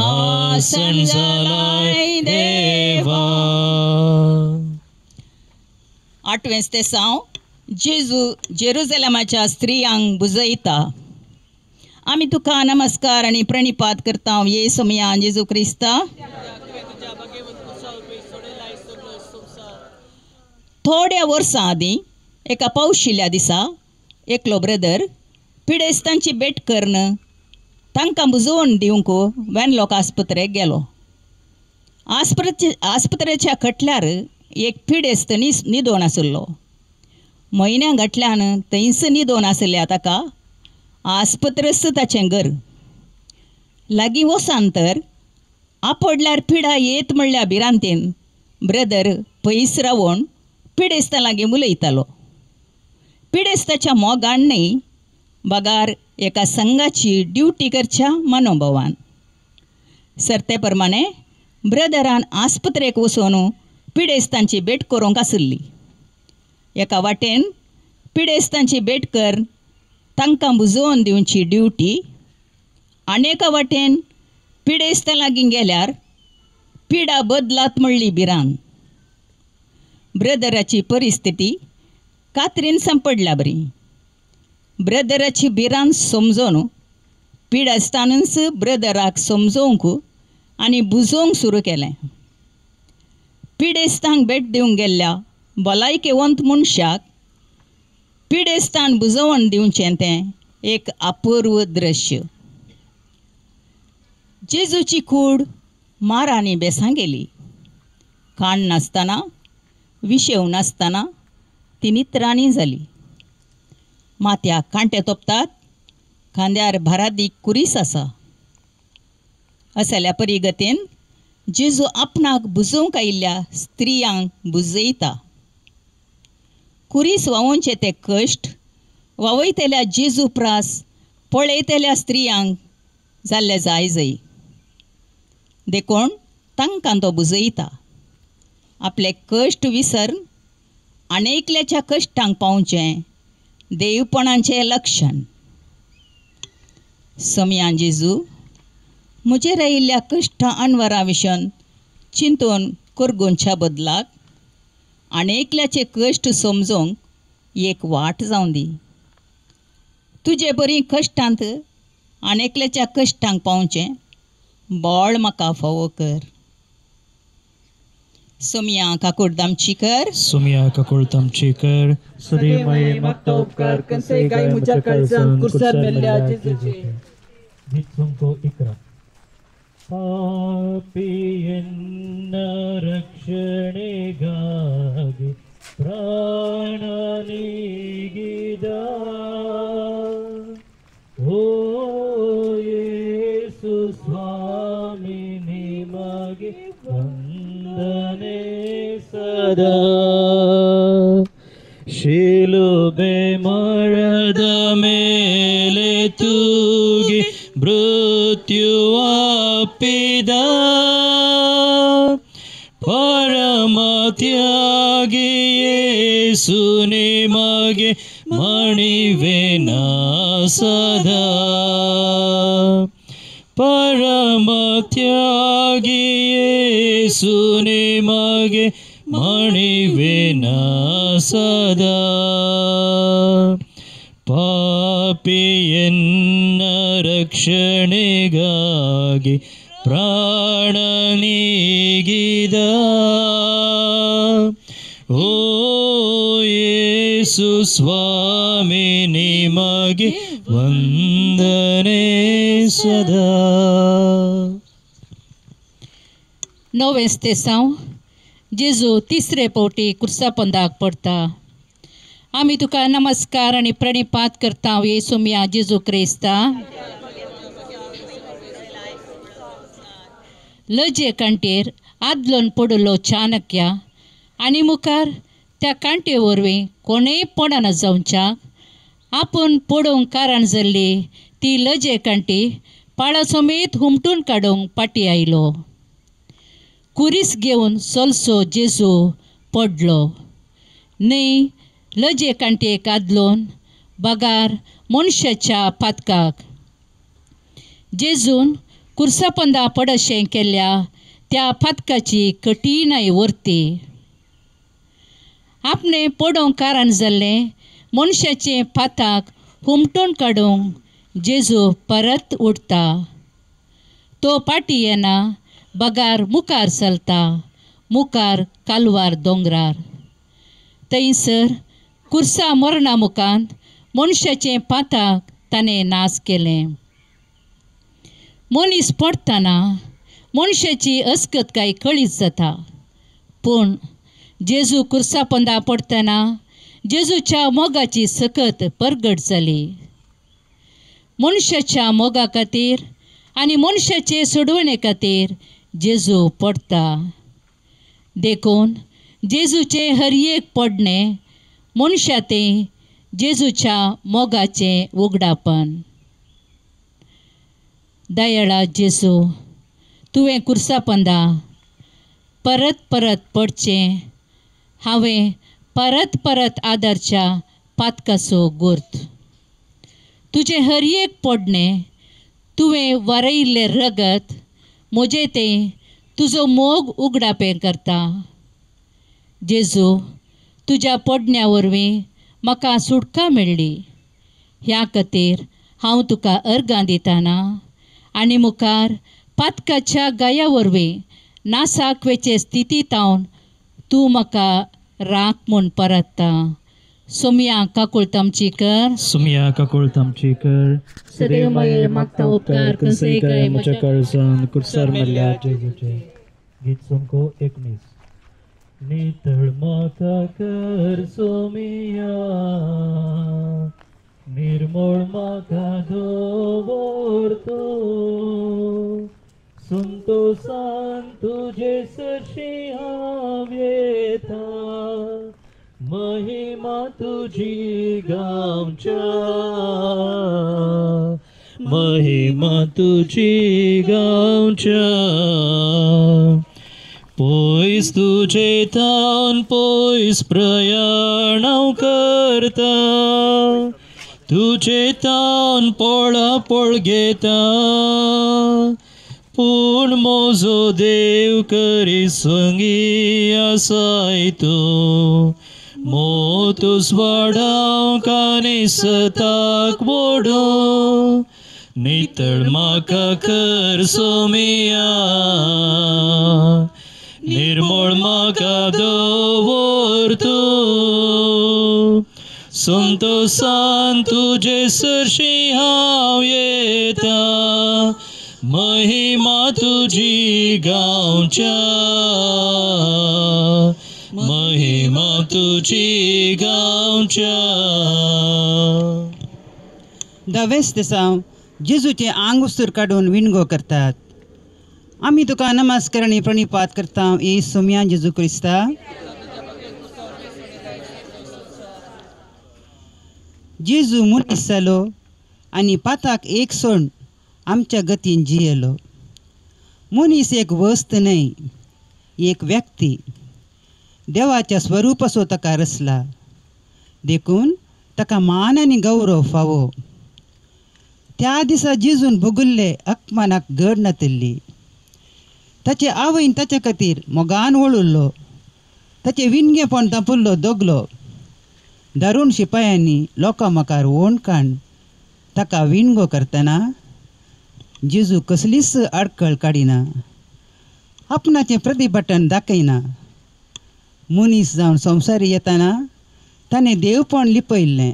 Speaker 2: आसन जालाय देवा.
Speaker 1: आठवें तेसांव जेजू जेरुजलेमाच्या स्त्रियांक बुजयता. आमी तुका नमस्कार आनी प्रणिपात करता ये सोमया जेजू क्रिस्ता. थोड्या वर्सां आदीं एका पावशिल्ल्या दिसा एकलो ब्रदर पिडेस्तांची भेट करून तांकां बुजोवन दिवंक वेनलॉक आस्पत्रेक गेलो. आस्पत्रेच्या खटल्यार एक पिडेस्त न्हिदोन आशिल्लो. म्हयन्या घातल्यान थंयच न्हिदोन आशिल्ल्या ताका आस्पत्रच ताचें घर. लागीं वसान तर आपडल्यार पिडा येत म्हणल्या भिरांतेन ब्रदर पयस रावन पिडेस्ता लागीं उलयतालो. पिडेस्ताच्या मोगान न्हय बगार एका संघाची ड्युटी करच्या मनोभावान. सरते प्रमाणे ब्रदरान आस्पत्रेक वचून पिडेस्तांची भेट करूंक आशिल्ली. एका वाटेन पिडेस्तांची भेट कर तांकां बुजोवन दिवची ड्युटी आनी एका वाटेन पिडेस्तां लागीं गेल्यार पिडा बदलात म्हणली भिरांत. ब्रदराची परिस्थिती कात्रीन सांपडल्या बरी. ब्रदराची भिरांत समजून पिडेस्तानूच ब्रदराक समजोवंक आनी बुजोवंक सुरू केलें. पिडेस्तांक भेट दिवंक गेल्ल्या भलायकेवंत मनशाक पिडेस्तान बुजोवन दिवचें तें एक अपूर्व दृश्य. जेजूची कूड मारांनी बेसां गेली. काण नासतना विशेव नासतना ती नित्राणी जाली. माथ्याक कांटे तोपतात, खांद्यार भारादीक कुरीस आसा. असल्या परिगतेन जेजू आपणाक बुजोवंक आयिल्ल्या स्त्रियांक बुजयता. कुरीस व्हांवोवचे ते कश्ट व्हांवयतल्या जेजू प्रास पळयतल्या स्त्रियांक जाल्ले जाय जय. देखून तांकां तो बुजयता. आपले कश्ट विसरून आनी एकल्याच्या कश्टांक पावचें देवपणाचें लक्षण. समयान जेजू म्हजेर आयिल्ल्या कश्टां अनवरा विशीं चिंतून करगोवच्या बदलाक आनी एकल्याचे कश्ट समजूंक एक वाट जावं दी. तुजे बरी कश्टांत आनी एकल्याच्या कश्टांक पावचें बळ म्हाका फावो कर. सोमया काकुळदामची कर.
Speaker 2: सोमया काकुळदामची कर.
Speaker 5: सदैव मागता उपकार कंसय गाय म्हज्या काळजान कुर्सार मेल्ल्या जेजूचे.
Speaker 2: गीत संको 11. ಪಾಪಿಯನ್ನ ರಕ್ಷಣೆಗಾಗಿ ಪ್ರಾಣ ನೀಗಿದ ಓ ಯೇಸು ಸ್ವಾಮಿ ನಿಮಗೆ ವಂದನೆ ಸದಾ. ಶಿಲುಬೆ ಮರದ ಮೇಲೆ ತೂಗಿ ಮೃತ್ಯುವಾಪಿದ ಪರಮತ್ಯಾಗಿ ಯೇಸು ನಿಮಗೆ ಮಣಿವೆನ ಸದಾ. ಪರಮತ್ಯಾಗಿ ಯೇಸು ನಿಮಗೆ ಮಣಿವೆನ ಸದಾ. ಪಾಪಿಯನ್ನ ರಕ್ಷಣೆಗಾಗಿ ಪ್ರಾಣ ನೀಗಿದ ಓ ಯೇಸು ಸ್ವಾಮಿ ನಿಮಗೆ ವಂದನೆ ಸದಾ.
Speaker 6: नवें स्तेसांव. जेजू तिसरे पावटी कुर्सा पंदाक पडटा. आमी तुका नमस्कार आनी प्रणिपात करता येसू मिया जेजू क्रिस्ता. लजे कांटेर आदलोन पडलो चाणक्या आनी मुखार त्या कांटे वरवीं कोणूय पडना जावच्याक आपूण पडोवंक कारण जाल्ली ती लजे कांटी पाळा समेत हुमटून काडूंक पाटी आयलो. कुरीस घेवन सोलसो जेजू पडलो न्हय लजे कांटेक आदलोन बगार मनशाच्या पातकाक. जेजून कुर्सापंदा पडशें केल्ल्या त्या पातकाची कठीणाय वर्ती. आपणें पडोवंक कारण जाल्लें मनशाचें पाताक हुमटून काडूंक जेजू परत उठता. तो पाटी येना बगार मुखार चलता, मुखार कालवार दोंगरार. थंयसर कुर्सा मरणा मुखांत मनशाचें पाताक ताणें नाश केलें. मनीस पडटना मनशाची अस्कतकाय कळीत जाता, पूण जेजू कुर्सा पंदा पडटना जेजूच्या मोगाची सकत परगट जाली. मनशाच्या मोगा खातीर आनी मनशाचे सोडवणे खातीर जेजू पडटा. देखून जेजूचें हर एक पडणें मनशा तें जेजूच्या मोगाचें उगडापण. दयाळा जेजू, तुवें कुर्सा पंदा परत परत पडचें हांवें परत परत आदरच्या पातकाचो गुर्त. तुजें हर एक पडणें, तुवें वरयिल्लें रगत म्हजें तें तुजो मोग उगडापें करता. जेजू, तुज्या पडण्या वरवीं म्हाका सुटका मेळ्ळी. ह्या खातीर हांव तुका अर्गां दिताना आनी मुखार पातकाच्या गाया वरवीं नासाक वेचे स्थितींत तूं म्हाका राख म्हूण परतता. सोमया काकुळट आमची कर.
Speaker 2: सुमया काकुळट आमची कर.
Speaker 6: सदैव माये मागता उपकार
Speaker 2: कसय काय म्हज्या काळजान कुर्सार मेल्ल्या जेजूचे. गीत संको 19. नितळ म्हाका कर सोमिया, निर्मळ म्हाका दवर तूं, संतोसान तुजे सरशी हांव येता, महिमा तुजी गावच्या, महिमा तुजी गावच्या. पयस तुजे थावन पयस प्रयाण हांव करता, तुजे थावन पळापळ घेता, पूण म्हजो देव करी संगी आसाय तूं, मोतूस वाडावंक आनी सताक वोडूं, नितळ म्हाका कर सोमिया, निर्मळ म्हाका दवर तूं, संतोसान तुजे सरशी हांव येता, महिमा तुजी गावच्या, महिमा तुजी गावच्या.
Speaker 3: दवेस दिसांव जेजूचें आंग उस्तूर काडून विणगो करतात. आमी तुका नमस्कार आनी प्रणिपात करता ए सोमया जेजू क्रिस्ता. जेजू मनीस जालो आनी पाताक एक सोण आमच्या गतीन जियेलो. मनीस एक वस्त न्हय, एक व्यक्ती. देवाच्या स्वरूपाचो ताका रचला, देखून ताका मान आनी गौरव फावो. त्या दिसा जेजून भोगिल्ले अपमानाक गड नातिल्ली. ताचे आवयन ताच्या खातीर मोगान वळुल्लो, ताचें विणगेपण तापुल्लो दोगलो. दारुण शिपायांनी लोकां मुखार ओंड काण ताका विणगो करतना जेजू कसलीच आडखळ काडिना, आपणाचें प्रतिभटन दाखयना. मनीस जावन संवसारी येतना ताणें देवपण लिपयल्लें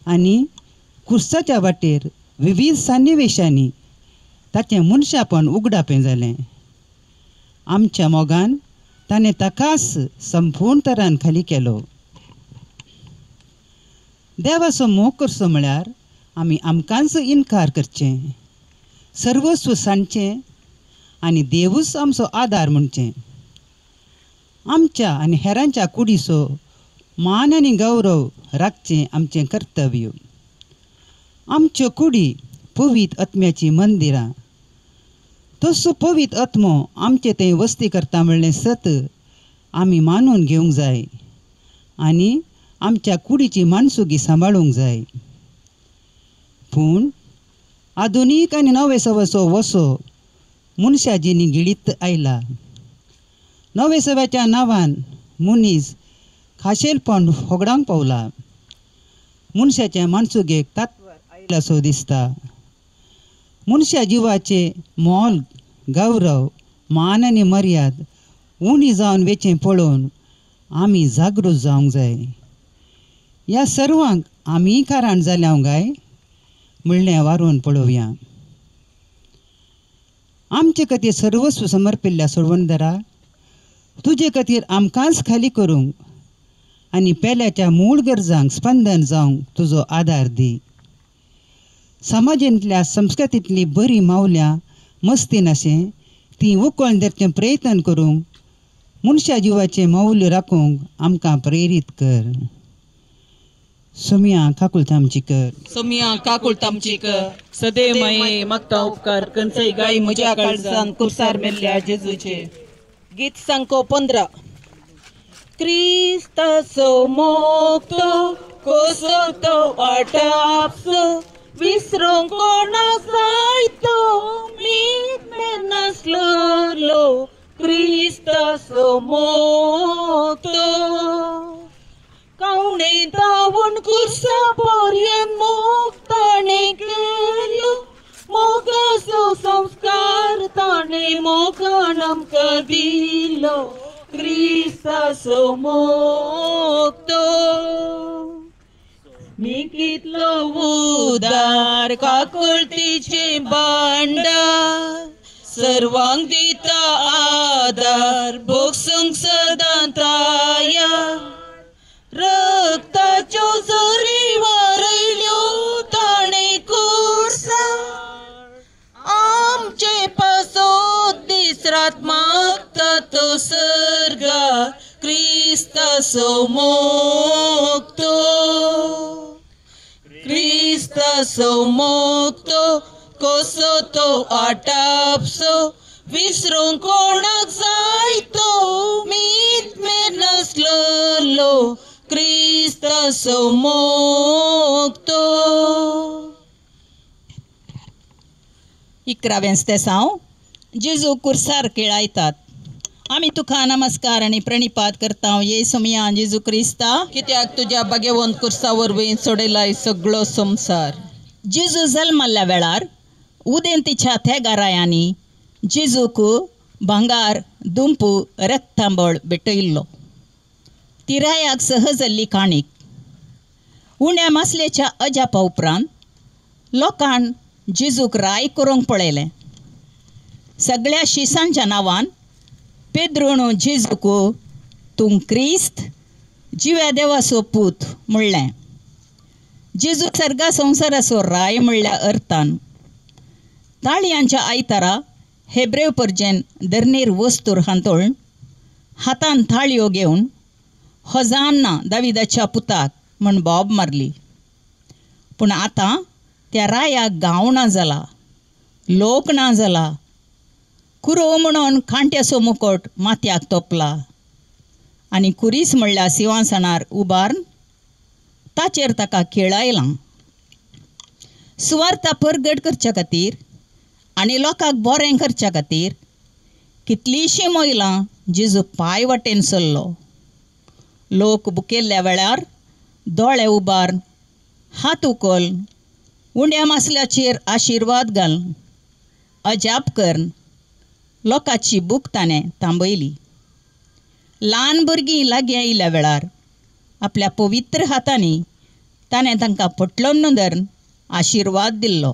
Speaker 3: आनी कुर्साच्या वाटेर विविध सन्निवेशांनी ताचें मनशापण उगडापें जालें. आमच्या मोगान ताणें ताकाच संपूर्ण तरान खाली केलो. देवाचो मोग करचो म्हळ्यार आमी आमकांच इनकार करचें, सर्वस्व सांडचें आनी देवूच आमचो आदार म्हणचें. आमच्या आनी हेरांच्या कुडीचो मान आनी गौरव राखचें आमचें कर्तव्य. आमच्यो कुडी पवित्र आत्म्याचीं मंदिरां. तसो पवित्र आत्मो आमचे थंय वस्ती करता म्हणलें सत आमी मानून घेवंक जाय आनी आमच्या कुडीची मानसुगी सांबाळूंक जाय. पूण आधुनीक आनी नवे सव्याचो वसो मनशा जिणी गिळीत आयला. नवे सव्याच्या नांवान मनीस खाशेलपण होगडावंक पावला. मनशाचे मानसुगेक तात्वर आयला सो दिसता. मनशा जिवाचे मोल, गौरव, मान आनी मर्याद उणी जावन वेचें पळोवन आमी जागृत जावंक जाय. ह्या सर्वांक आमी कारण जाल्या काय म्हणलें वारून पळोवया. आमचे खातीर सर्वस्व समर्पिल्ल्या सोडवणदारा, तुजे खातीर आमकांच खाली करूंक आनी पेल्याच्या मूळ गरजांक स्पंदन जावंक तुजो आदार दी. समाजांतल्या संस्कृतींतली बरी मावल्यां मस्तीन अशें ती उकळून धरचें प्रयत्न करूंक मनशा जिवाचें मौल्य राखूंक आमकां प्रेरीत कर. सोमया काकुळट आमची कर.
Speaker 1: सोमया काकुळट आमची कर.
Speaker 5: सदैव माये मागता उपकार कंचय गाय म्हज्या काळजान कुर्सार मेल्ल्या जेजूचे.
Speaker 1: गीत सांको 15. क्रिस्ताचो मोग तो कसो तो आटापसो विसरूंक कोणाक जायतो मीत नासलो क्रिस्ताचो मोग तो कावणे धांवून कुर्सा पर्यंत मोग ताणें केलो मोगाचो संस्कार ताणें मोगान आमकां दिलो क्रिस्ताचो मोग तो. मी कितलो उदार काकुळतीचें भांडार सर्वांक दिता आदार भोगसूंक सदां तयार रक्ताच्यो झरी वारयल्यो ताणें कुर्सा आमचे पासत दीस रात मागता तो सर्गार क्रिस्ताचो मोग तो. क्रिस्ताचो मोग तो कसो तो आटापसो विसरूंक कोणाक जायतो मीत मेर नासलो क्रिस्ताचो मोग तो.
Speaker 7: 11वें स्तेसांव. जेजू कुर्सार केळायतात. आमी तुका नमस्कार आनी प्रणिपात करता ये सोमया जेजू क्रिस्ता,
Speaker 1: कित्याक तुज्या भाग्यवंत कुर्सा वरवीं सोडयलाय सगळो संवसार.
Speaker 7: जेजू जल्मल्ल्या वेळार उदेंतीच्या थेगारायांनी जेजूक भांगार दुंपू रक्तांबळ भेटयल्लो. तिरायाक सहजल्ली काणीक उण्या मासलेच्या अजापा उपरांत लोकान जेजूक राय करूंक पळयलें. सगळ्या शिसांच्या नांवान पेद्रून जेजूक तूं क्रिस्त जिव्या देवाचो पूत म्हणलें. जेजू सर्गा संवसाराचो राय म्हणल्या अर्थान ताळयांच्या आयतारा हेब्रेव परजेन धरणीर वस्तूर हांतोळून हातान थाळयो घेवन होजान्ना दाविदाच्या पुताक म्हण बोब मारली. पूण आतां त्या रायाक गांव ना जाला, लोक ना जाला. कुरो म्हणून कांट्याचो मुकोट माथ्याक तोपला आनी कुरीस म्हणल्यार सिंवासनार उबारून ताचेर ताका खेळायलां. सुवार्ता परगट करच्या खातीर आनी लोकांक बरें करच्या खातीर कितलींशीं मैलां जेजू पांय वाटेन सरलो. लोक बुकेल्ल्या वेळार दोळे उबार हात उखल उंड्या मासल्याचेर आशिर्वाद घाल अजाप करून लोकांची भूक ताणें थांबयली. ल्हान भुरगीं लागीं आयिल्ल्या वेळार आपल्या पवित्र हातांनी ताणें तांकां पटलोन धरून आशिर्वाद दिल्लो.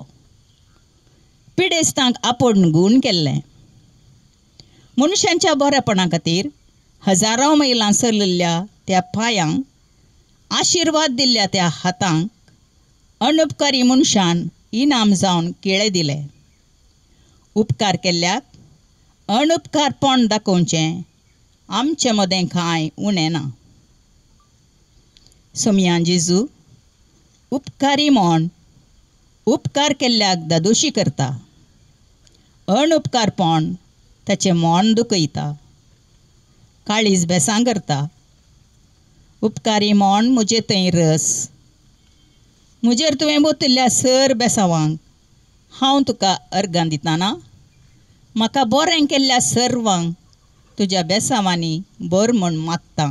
Speaker 7: पिडेस्तांक आपोवन गूण केल्लें. मनशांच्या बरेपणा खातीर हजारां मैलां सरलेल्या त्या पांयांक आशिर्वाद दिल्ल्या त्या हातांक अनुपकारी मनशान इनाम जावन केळे दिले. उपकार केल्ल्याक अनुपकारपण दाखोवचें आमचे मदें कांय उणें ना. सोमया जेजू उपकारी म्हण उपकार केल्ल्याक दादोशी करता, अनुपकारपण ताचें मन दुखयता, काळीज बेसां करता. उपकारी म्हण म्हजे थंय रस म्हजेर तुवें बोतिल्ल्या सर बेसावांक हांव तुका अर्गां दितना म्हाका बरें केल्ल्या सर्वांक तुज्या बेसावांनी बर म्हण मागता.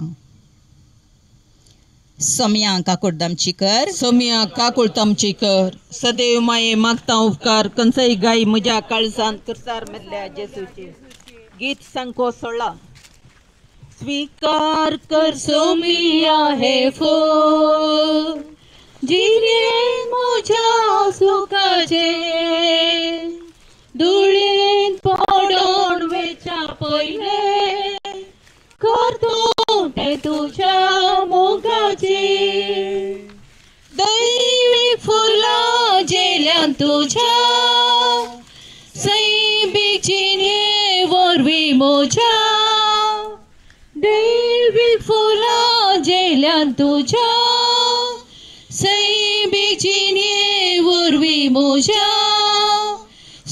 Speaker 7: सोमया काकुळदामची कर.
Speaker 1: सोमया काकुळतामची कर. सदैव माये मागता उपकार कंचय गाय म्हज्या काळजान कुर्सार मेल्ल्या जेजूचे. गीत सांको 16. स्वीकार कर
Speaker 6: सोमिया हे फूल जिने म्हज्या सुखाचे धुळेन पडोन वेच्या पयले करतो ते तुज्या मोगाचे दैवी फुलां झेल्यान तुज्या सैमीक जिणे दैवीक फुलां जेल्यान तुज्या सैमीक जिणे वरवीं म्हज्या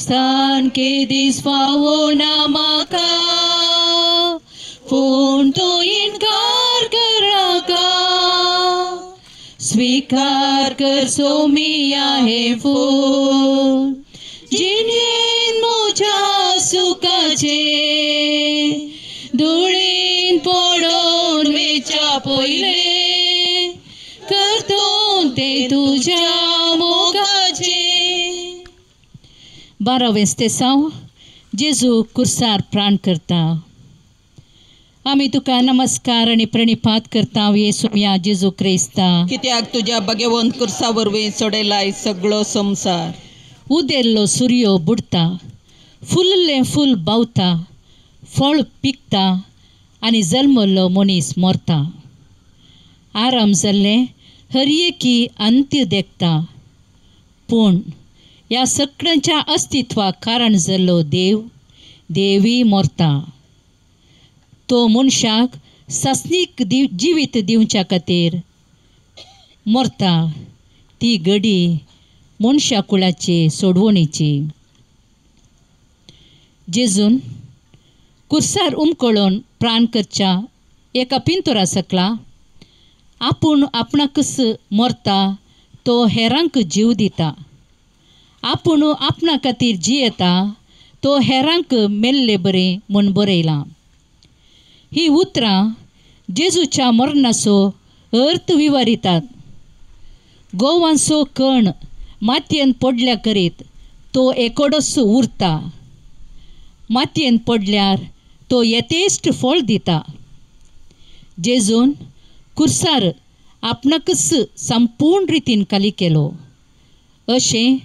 Speaker 6: स्थान केदीस फावना म्हाका पूण तूं इनकार करनाका स्वीकार कर सोमिया हें फूल जिणेन म्हज्या सुखाचें धुळीन पडोवन वेच्या पयलें करतून तें तुज्या मोगाचें. 12वें स्तेसांव जेजू कुर्सार प्राण करता. आमी तुका नमस्कार आनी प्रणिपात करता येसुया जेजू क्रिस्ता,
Speaker 1: कित्याक तुज्या भगवंत कुर्सा वरवीं सोडयलाय सगळो संवसार.
Speaker 6: उदेल्लो सुर्यो बुडटा, फुल्लें फूल बावता, फळ पिकता आनी जल्मल्लो मनीस मरता. आराम जाल्लें हर एकी अंत्य देखता, पूण ह्या सगळ्यांच्या अस्तित्वाक कारण जाल्लो देव देवी मरता. तो मनशाक सासणीक जिवीत दिवच्या खातीर मरता. ती घडी मनशा कुळाची सोडवणीची. जेजून कुर्सार उमकळून प्राण करच्या एका पिंतुरा सकला आपूण आपणाकच मरता तो हेरांक जीव दिता. आपूण आपणा खातीर जियेता तो हेरांक मेल्ले बरें म्हूण बरयलां. ही उतरां जेजूच्या मरणाचो अर्थ विवरितात. गोवांचो कण मातयेन पडल्या करीत तो एकोडोच उरता. मातयेन पडल्यार तो यथेश्ट फळ दिता. जेजून कुर्सार आपणाकच संपूर्ण रितीन खाली केलो. अशें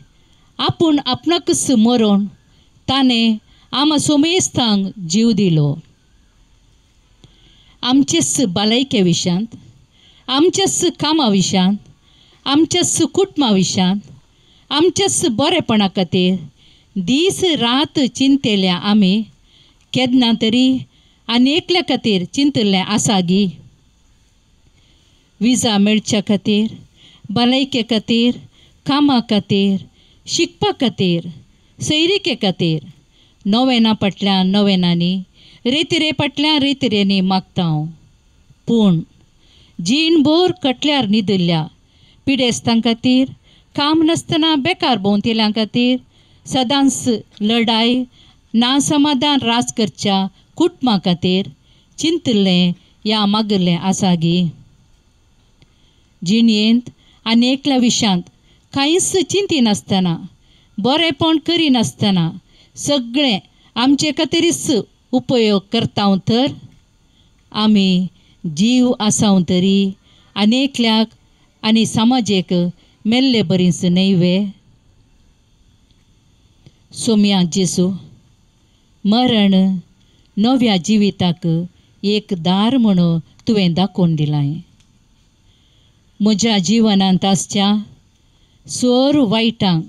Speaker 6: आपूण आपणाकच मरोन ताणें आमा सोमेस्तांक जीव दिलो. आमचेच भलायके विशयांत, आमच्याच कामा विशयांत, आमच्याच कुटुंबा विशयांत, आमच्याच बरेपणा खातीर दीस रात चिंतल्या आमी केन्ना तरी आनी एकल्या खातीर चिंतिल्लें आसा गी? विजा मेळच्या खातीर, भलायके खातीर, कामा खातीर, शिकपा खातीर, सैरिके खातीर नोवेना फाटल्यान नोवेनांनी, रेतिरे फाटल्यान रेतिरेंनी मागता हांव. पूण जीणभर कटल्यार न्हिदिल्ल्या पिडेस्तां खातीर, काम नासतना बेकार भोंवतेल्यां खातीर, सदांच लडाय ना समाधान राज करच्या कुटुंबा खातीर चिंतिल्लें या मागिल्लें आसा गी? जिणेंत आनी एकल्या विशयांत कांयच चिंतिनासतना, बरेंपण करिनासतना सगळें आमचे खातीरच उपयोग करता तर आमी जीव आसाव तरी आनी एकल्याक आनी समाजेक मेल्ले बरीच न्हय वे? सोम्या जेजू, मरण नव्या जिविताक एक दार म्हणून तुवें दाखोवन दिलां. म्हज्या जिवनांत आसच्या सोर वायटांक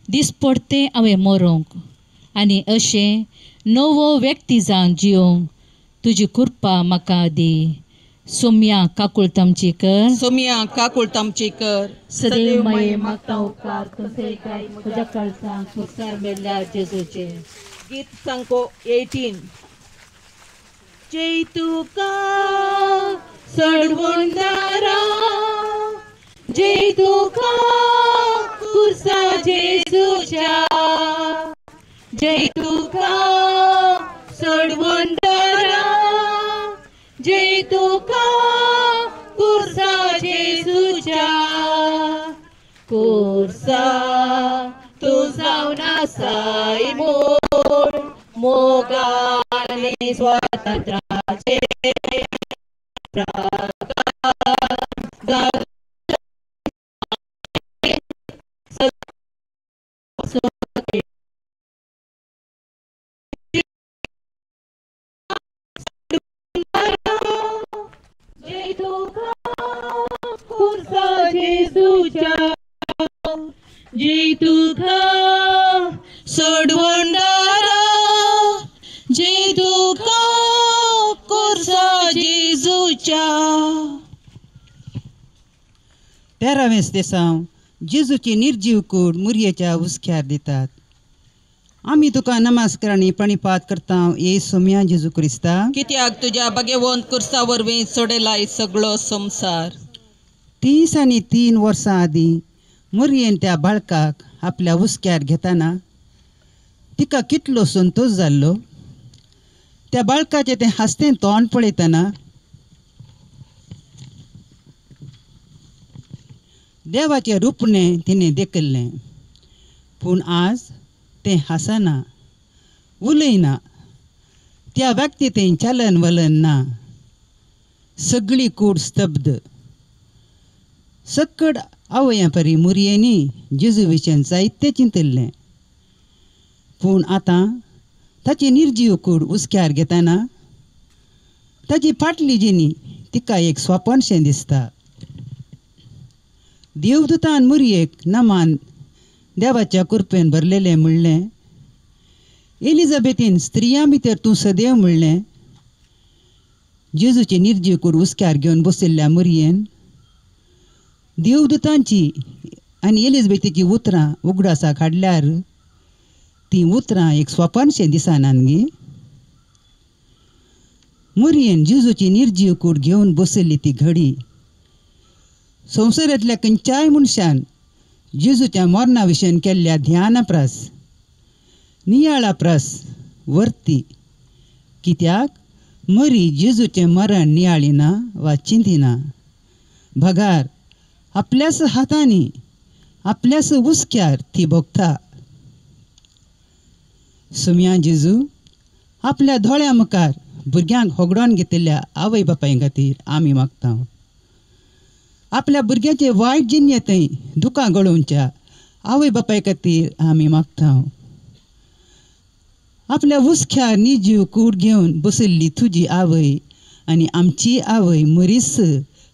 Speaker 6: दिसपडतें हांवें मरोंक आनी अशें नवो व्यक्ती जावन जियोंक तुजी कृपा म्हाका दी. सोम्या काकुळतामची कर,
Speaker 1: सोम्या काकुळतामची कर.
Speaker 6: सदैव माये मागता उपकार तुमचे म्हज्या कळसांक कुर्सार मेल्ल्या जेजूचे.
Speaker 1: गीत सांको 18. जय तुका सोडवणदारा, जय तुका कुर्सा जेजूच्या, जय तुका सोडवणदारा, जय तुका कुर्सा जेजूच्या. कुर्सा तूं जावन आसाय मोड मोगाने स्वातंत्र्याचे जय तुका कुर्सा जेजूच्या, जय तुका सोडवणदारा, जय तुका कुर्सा जेजूच्या.
Speaker 3: 13वें देसांव जेजूची निर्जीव कूड मुरयेच्या हुस्क्यार दितात. आमी तुका नमस्कार आनी प्रणिपात करता ये सोम्या जेजू क्रिस्ता,
Speaker 1: कित्याक तुज्या बगेवंत कुर्सा वरवीं सोडलाय सगळो संवसार.
Speaker 3: 33 वर्सां आदीं मुरयेन त्या बाळकाक आपल्या हुस्क्यार घेतना तिका कितलो संतोश जाल्लो. त्या बाळकाचें तें हांसतें तोंड पळयतना देवाचें रुपणें तिणें देखिल्लें. पूण आज तें हांसना, उलयना, त्या व्यक्तींत चलन वलन ना. सगळी कूड स्तब्ध. सक्कड आवयां परी मुरयेंनी जेजू विशयन जायतें चिंतिल्लें. पूण आतां ताची निर्जीव कूड हुस्क्यार घेतना ताची फाटली जिणी तिका एक स्वपनशें दिसता. देवदूतान मुरयेक नमान देवाच्या कृपेन भरलेलें म्हणलें. एलिझाबेथीन स्त्रियां भितर तूं सदैव म्हणलें. जेजूची निर्जीव कूड हुस्क्यार घेवन बशिल्ल्या मुरयेन देवदूतांची आनी एलिझाबेथीची उतरां उगडासाक हाडल्यार तीं उतरां एक स्वपनशें दिसनात गे. मुरयेन जेजूची निर्जीव कूड घेवन बशिल्ली ती घडी संवसारांतल्या खंयच्याय मनशान जेजूच्या मरणा विशयन केल्ल्या ध्याना प्रास, नियाळा प्रास वर्ती. कित्याक मरी जेजूचें मरण नियाळिना वा चिंतिना, बगार आपल्याच हातांनी आपल्याच हुस्क्यार ती भोगता. सुम्या जेजू आपल्या दोळ्या मुखार भुरग्यांक होगडोवन घेतिल्ल्या आवय बापाय खातीर आमी मागता. आपल्या भुरग्याचे वायट जिणेंतय दुकां गळोवच्या आवय बापाय खातीर आमी मागता. आपल्या हुस्क्यार निजीव कूड घेवन बशिल्ली तुजी आवय आनी आमची आवय मरीस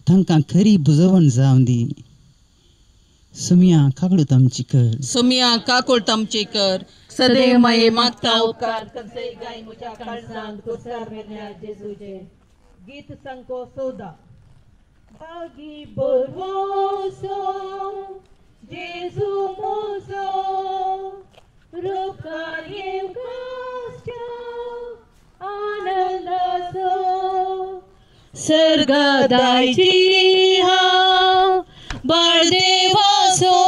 Speaker 3: तांकां खरी बुजवण जावं दी. सुम्या काकूळट आमची कर,
Speaker 1: सुम्या काकूळट आमची कर. सदैव माये मागता उपकार कंसय गाय म्हज्या काळजांत कुर्सार मेल्ल्या जेजूचे. गीत संको 14. भागी बरवसो जेजू मोजो रुखार येवकाच्या आनंदाचो सर्गदायची हांव बळदेवाचो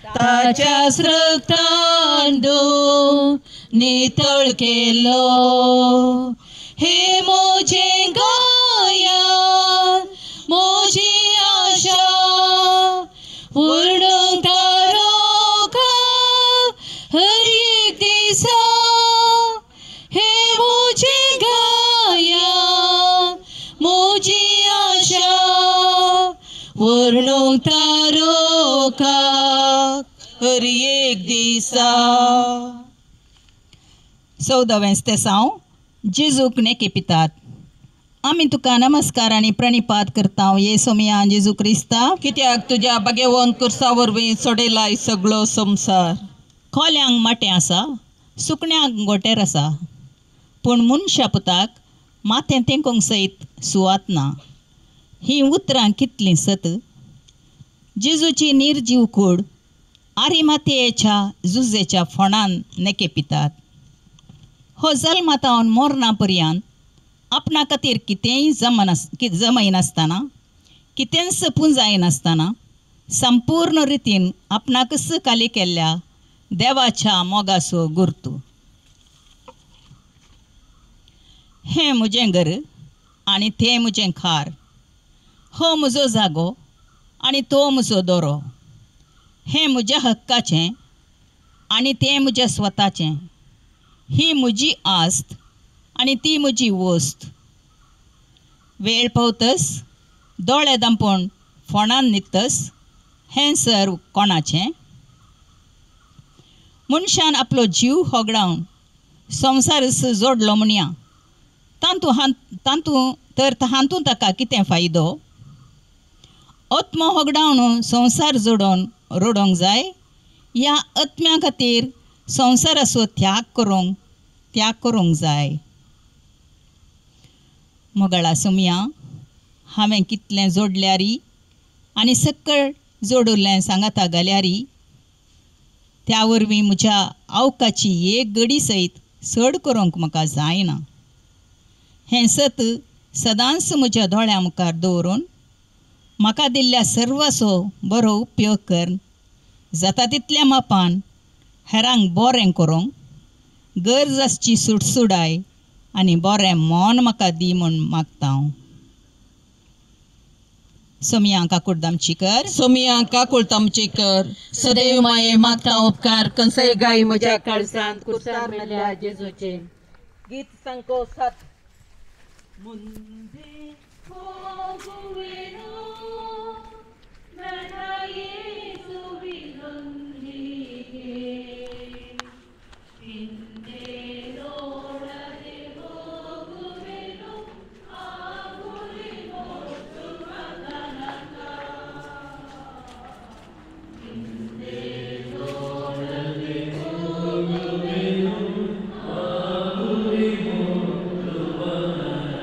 Speaker 1: ताच्या रक्तान नितळ केलो. हे म्हजें गायन म्हजी आशा वर्णूंक तारखा हर एक दिसा. हे म्हजें गायन म्हजी आशा वर्णूंक तारखा हर एक दिसा.
Speaker 7: 14वें तेसांव जेजूक नेके पितात. आमी तुका नमस्कार आनी प्रणिपात करता ये सोमिया जेजू क्रिस्ता,
Speaker 1: कित्याक तुज्या बगेवंत कुर्सा वरवीं सोडलाय सगळो संवसार.
Speaker 7: कोल्यांक माटें आसा, सुकण्यांक गोटेर आसा, पूण मनशा पुताक माथें तेंकूंक सयत सुवात ना. हीं उतरां कितलीं सत. जेजूची निर्जीव कूड आरिमातेच्या जुजेच्या फोंडान नेके पितात. हो जल्मातावन मरणा पर्यंत आपणा खातीर कितेंय जमयनासतना, कितेंच पुंजायनासतना संपूर्ण रितीन आपणाकच काली केल्ल्या देवाच्या मोगाचो गुर्तू. हें म्हजें घर आनी तें म्हजें खार, हो म्हजो जागो आनी तो म्हजो दोरो, हें म्हज्या हक्काचें आनी तें म्हज्या स्वताचें, ही म्हजी आस्त आनी ती म्हजी वस्त. वेळ पावतस दोळे दांपून फोंडान न्हिदतस हें सर्व कोणाचें? मनशान आपलो जीव होगडावन संवसारच जोडलो म्हणया, तातूंत तर हातूंत ताका कितें फायदो? आत्मो होगडावन संवसार जोडोवन रडोवंक जाय ह्या आत्म्या खातीर संवसाराचो त्याग करूंक जाय. मोगळा सोमया, हांवें कितलें जोडल्यारी आनी सकळ जोडुल्लें सांगाता घाल्यारी त्या वरवीं म्हज्या आवकाची एक गडी सयत चड करूंक म्हाका जायना. हें सत सदांच म्हज्या दोळ्यां मुखार दवरून म्हाका दिल्ल्या सर्वाचो बरो उपयोग कर जाता तितल्या मापान हेरांक बरें करूंक गरज आसची सुडसुडाय आनी बरें मन म्हाका दी म्हूण मागता हांव. सोमया काकुळदामची कर.
Speaker 1: सोमया काकुळतामची कर. सदैव माये मागता उपकार कंसय गाय म्हज्या काळजांत कुर्सार मेल्या जेजूचे. गीत सांगो सात. मुंदे होगुवेनो ನನ್ನ ಯೇಸುವಿನೊಂದಿಗೆ ಹಿಂದೆ ನೋಡದೆ ಹೋಗುವೆನು ಆ ಗುರಿ ಮುಟ್ಟುವ ತನಕ. ಹಿಂದೆ ನೋಡದೆ ಹೋಗುವೆನು ಆ ಗುರಿ ಮುಟ್ಟುವ ತನಕ.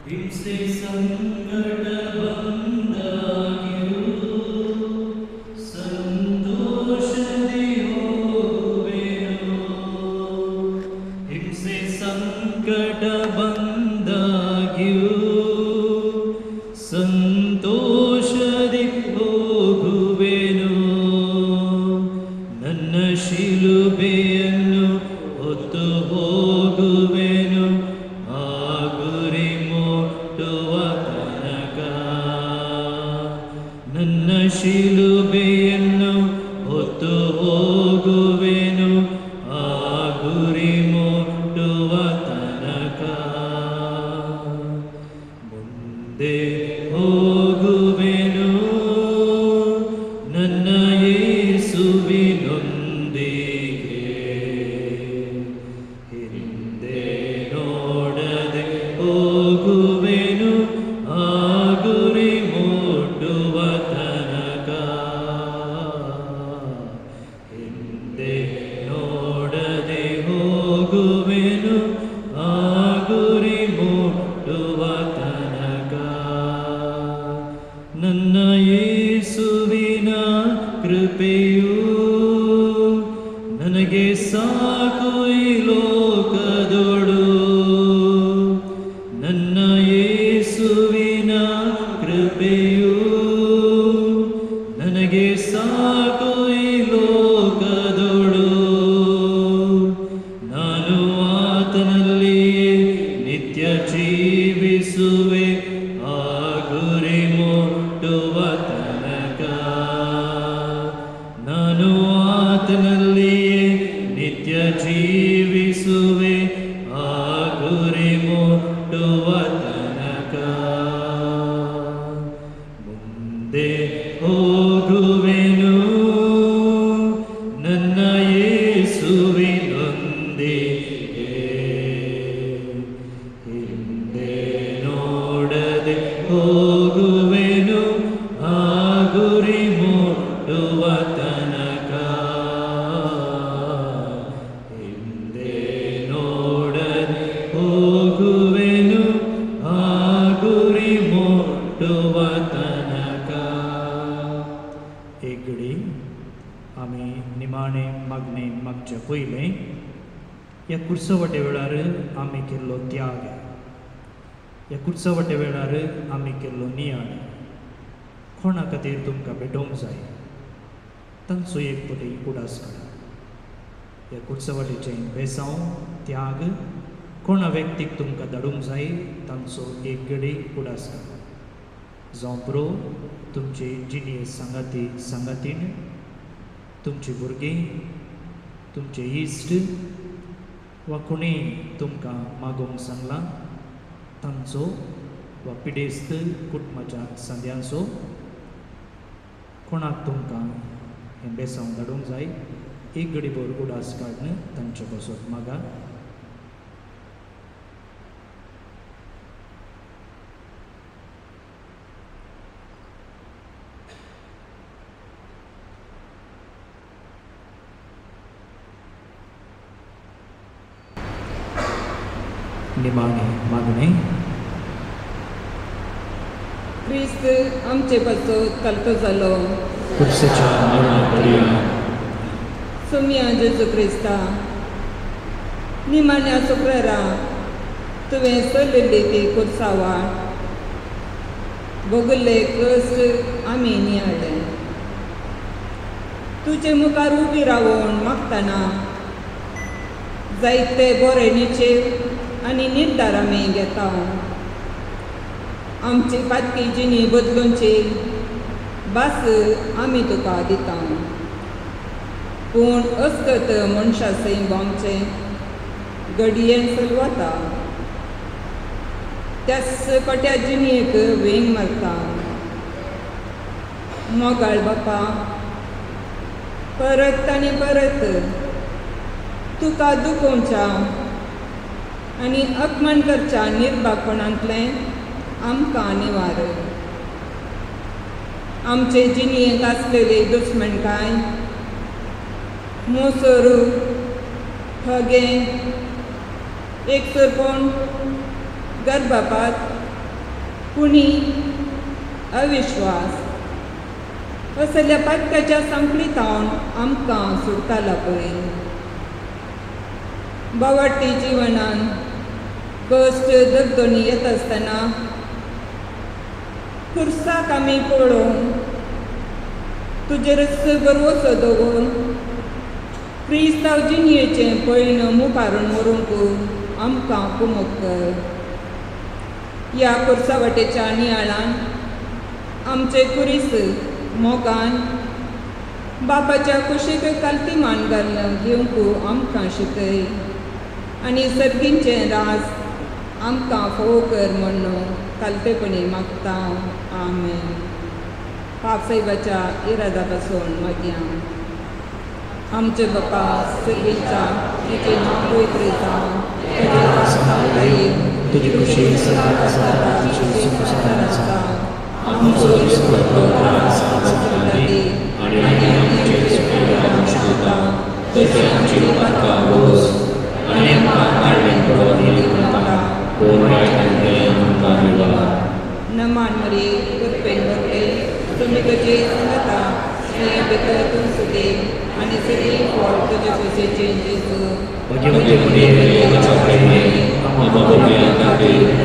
Speaker 2: ಹಿಂಸೆ ಸಂಕಟ ಬಂದಾಗಿಯೂ ಸಂತೋಷದಿ ಹೋಗುವೆನು. ಹಿಂಸೆ ಸಂಕಟ ಬಂದಾಗಿಯೂ ಸಂತೋಷದಿ ಹೋಗುವೆನು. ನನ್ನ ಶಿಲುಬೆಯನ್ನು ಹೊತ್ತು ಹೋಗುವೆನು ಆ ಗುರಿ ಮುಟ್ಟುವ ತನಕ. ನನ್ನ ಶಿಲುಬೆಯನ್ನು ಹೊತ್ತು ಹೋಗುವೆನು ಆ ಗುರಿ ಮುಟ್ಟುವ ತನಕ. ಮುಂದೆ ಹೋಗುವೆನು ನನ್ನ ಯೇಸುವಿನೊಂದಿಗೆ, ಹಿಂದೆ ನೋಡದೆ ಹೋಗುವೆನು ಆ ಗುರಿ ಮುಟ್ಟುವ ತನಕ. ಹಿಂದೆ ನೋಡದೆ ಹೋಗುವೆನು ಆ ಗುರಿ ಮುಟ್ಟುವ ತನಕ. ನನ್ನ ಯೇಸುವಿನ ಕೃಪೆಯು ನನಗೆ ಸಾಕು ಈ ಲೋಕದೊಳು. ನನ್ನ ಯೇಸುವಿನ ಕೃಪೆಯು ನನಗೆ ಸಾಕು ಈ ಲೋಕದೊಳು. ನಾನು ಆತನಲ್ಲಿಯೇ ನಿತ್ಯ ಜೀವಿಸುವೆ ಆ ಗುರಿ ಮುಟ್ಟುವ ತನಕ. ನಾನು ಆತನಲ್ಲಿಯೇ ನಿತ್ಯ ಜೀವಿಸುವೆ ಆ ಗುರಿ ಮುಟ್ಟುವ ತನಕ. ಮುಂದೆ ಹೋಗುವೆನು ನನ್ನ ಯೇಸುವಿನೊಂದಿಗೆ, ಹಿಂದೆ ನೋಡದೆ ಹೋಗುವೆನು ಆ ಗುರಿ ಮುಟ್ಟುವ ತನಕ. ಹಿಂದೆ ನೋಡದೆ ಹೋಗುವೆನು ಆ ಗುರಿ ಮುಟ್ಟುವ ತನಕ. एक घडी आमी निमाणे मागणे मागचे पयलें ह्या कुर्सवटे वेळार आमी केल्लो त्याग, ह्या कुर्सवटे वेळार आमी केल्लो नियाळ कोणा खातीर तुमकां भेटोवंक जाय तांचो एक पटी उडास काडा. ह्या कुर्सवाटेचें बेसांव त्याग कोणा व्यक्तीक तुमकां धाडूंक जाय तांचो एक घडी उडास काडा. जावं प्रो तुमचे जिणये सांगाती सांगातीण, तुमची भुरगीं, तुमचे इश्ट वा कोणीय तुमकां मागोवंक सांगलां तांचो वा पिडेस्त कुटुंबाच्या सांद्यांचो कोणाक तुमकां हें बेसांव धाडूंक जाय एक घडीभर उडास काडून तांचे पासत मागा. निमाणे मागणे.
Speaker 5: क्रिस्त आमचे पासत कल्तो जालो
Speaker 2: कुर्सेच्या मरणा पर्यंत.
Speaker 5: सोम्या जेजू क्रिस्ता, निमाण्या शुक्रारा तुवें चलयल्ली ती कुर्सा वाट भोगल्ले कश्ट आमी नियाळ्ळे. तुजे मुखार उबी रावून मागतना जायते बरे निचेव आनी निर्धार आमी घेता. आमची पातकी जिणी बदलूनची भास आमी तुका दिता. पूण अस्कत मनशा सैम आमचें घडयेन चलवता त्याच कोट्या जिणेक वेंग मारता. मोगाळ बापा, परत आनी परत तुका दुखोवच्या आनी अपमान करच्या निर्भागपणांतलें आमकां निवार. आमचे जिणेंत आसलेले दुस्मणकाय, मोसोरू, ठगें, एकसुरपण, गर्भपात, पुणी, अविश्वास असल्या पातकाच्या सांकळींतावन आमकां सुटकाला पळय. बावाटी जिवनान कश्ट दगदोनी येत आसतना खुर्साक आमी पळोवन तुजेरच भरवसो दवरून क्रिस्तांव जिणयेचें पयण मुखारून व्हरूंक आमकां कुमक कर. ह्या खुर्सा वाटेच्या नियाळान आमचे कुरीस मोगान बापाच्या कुशीक कालती मान घालून घेवंक आमकां शिकय आनी सर्गींचें राज आमकां फोव कर म्हूण कालतेपणी मागता. आमेन. पाप साहेबाच्या इरादा पासून मागया. आमचे बापा सर्गीच्या, तुजें नांव पवित्र जावं, तुजें राज्य येवं,
Speaker 2: तुजी खुशी आमचो दिसपट्टो त्रास आमकां दी आनी आमी आमचे सुखा तशें आमची पातकां भोगोस आनी आमकां आडवें पडोवंक दिनाका, पूण वायटांतलें आमकां निवार.
Speaker 5: नमान मरिये, कृपेन भरले, तुमी तुजे सांगता स्त्रियां भितर तूं सुदी आनी सगळी फळ तुजे खोशयेचें जेजू.
Speaker 2: भगवती मरिये, देवाच्या माये, आमकां पापयां खातीर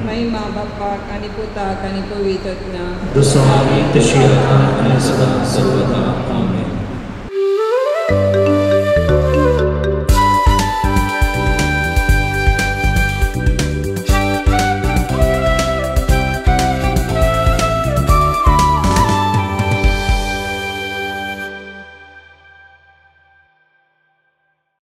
Speaker 5: महिमा बापाक आनी पुताक आनी पवित्र आत्म्याक.
Speaker 2: जसो आमी तशी आतां आनी सदां सर्वदा. आमेन.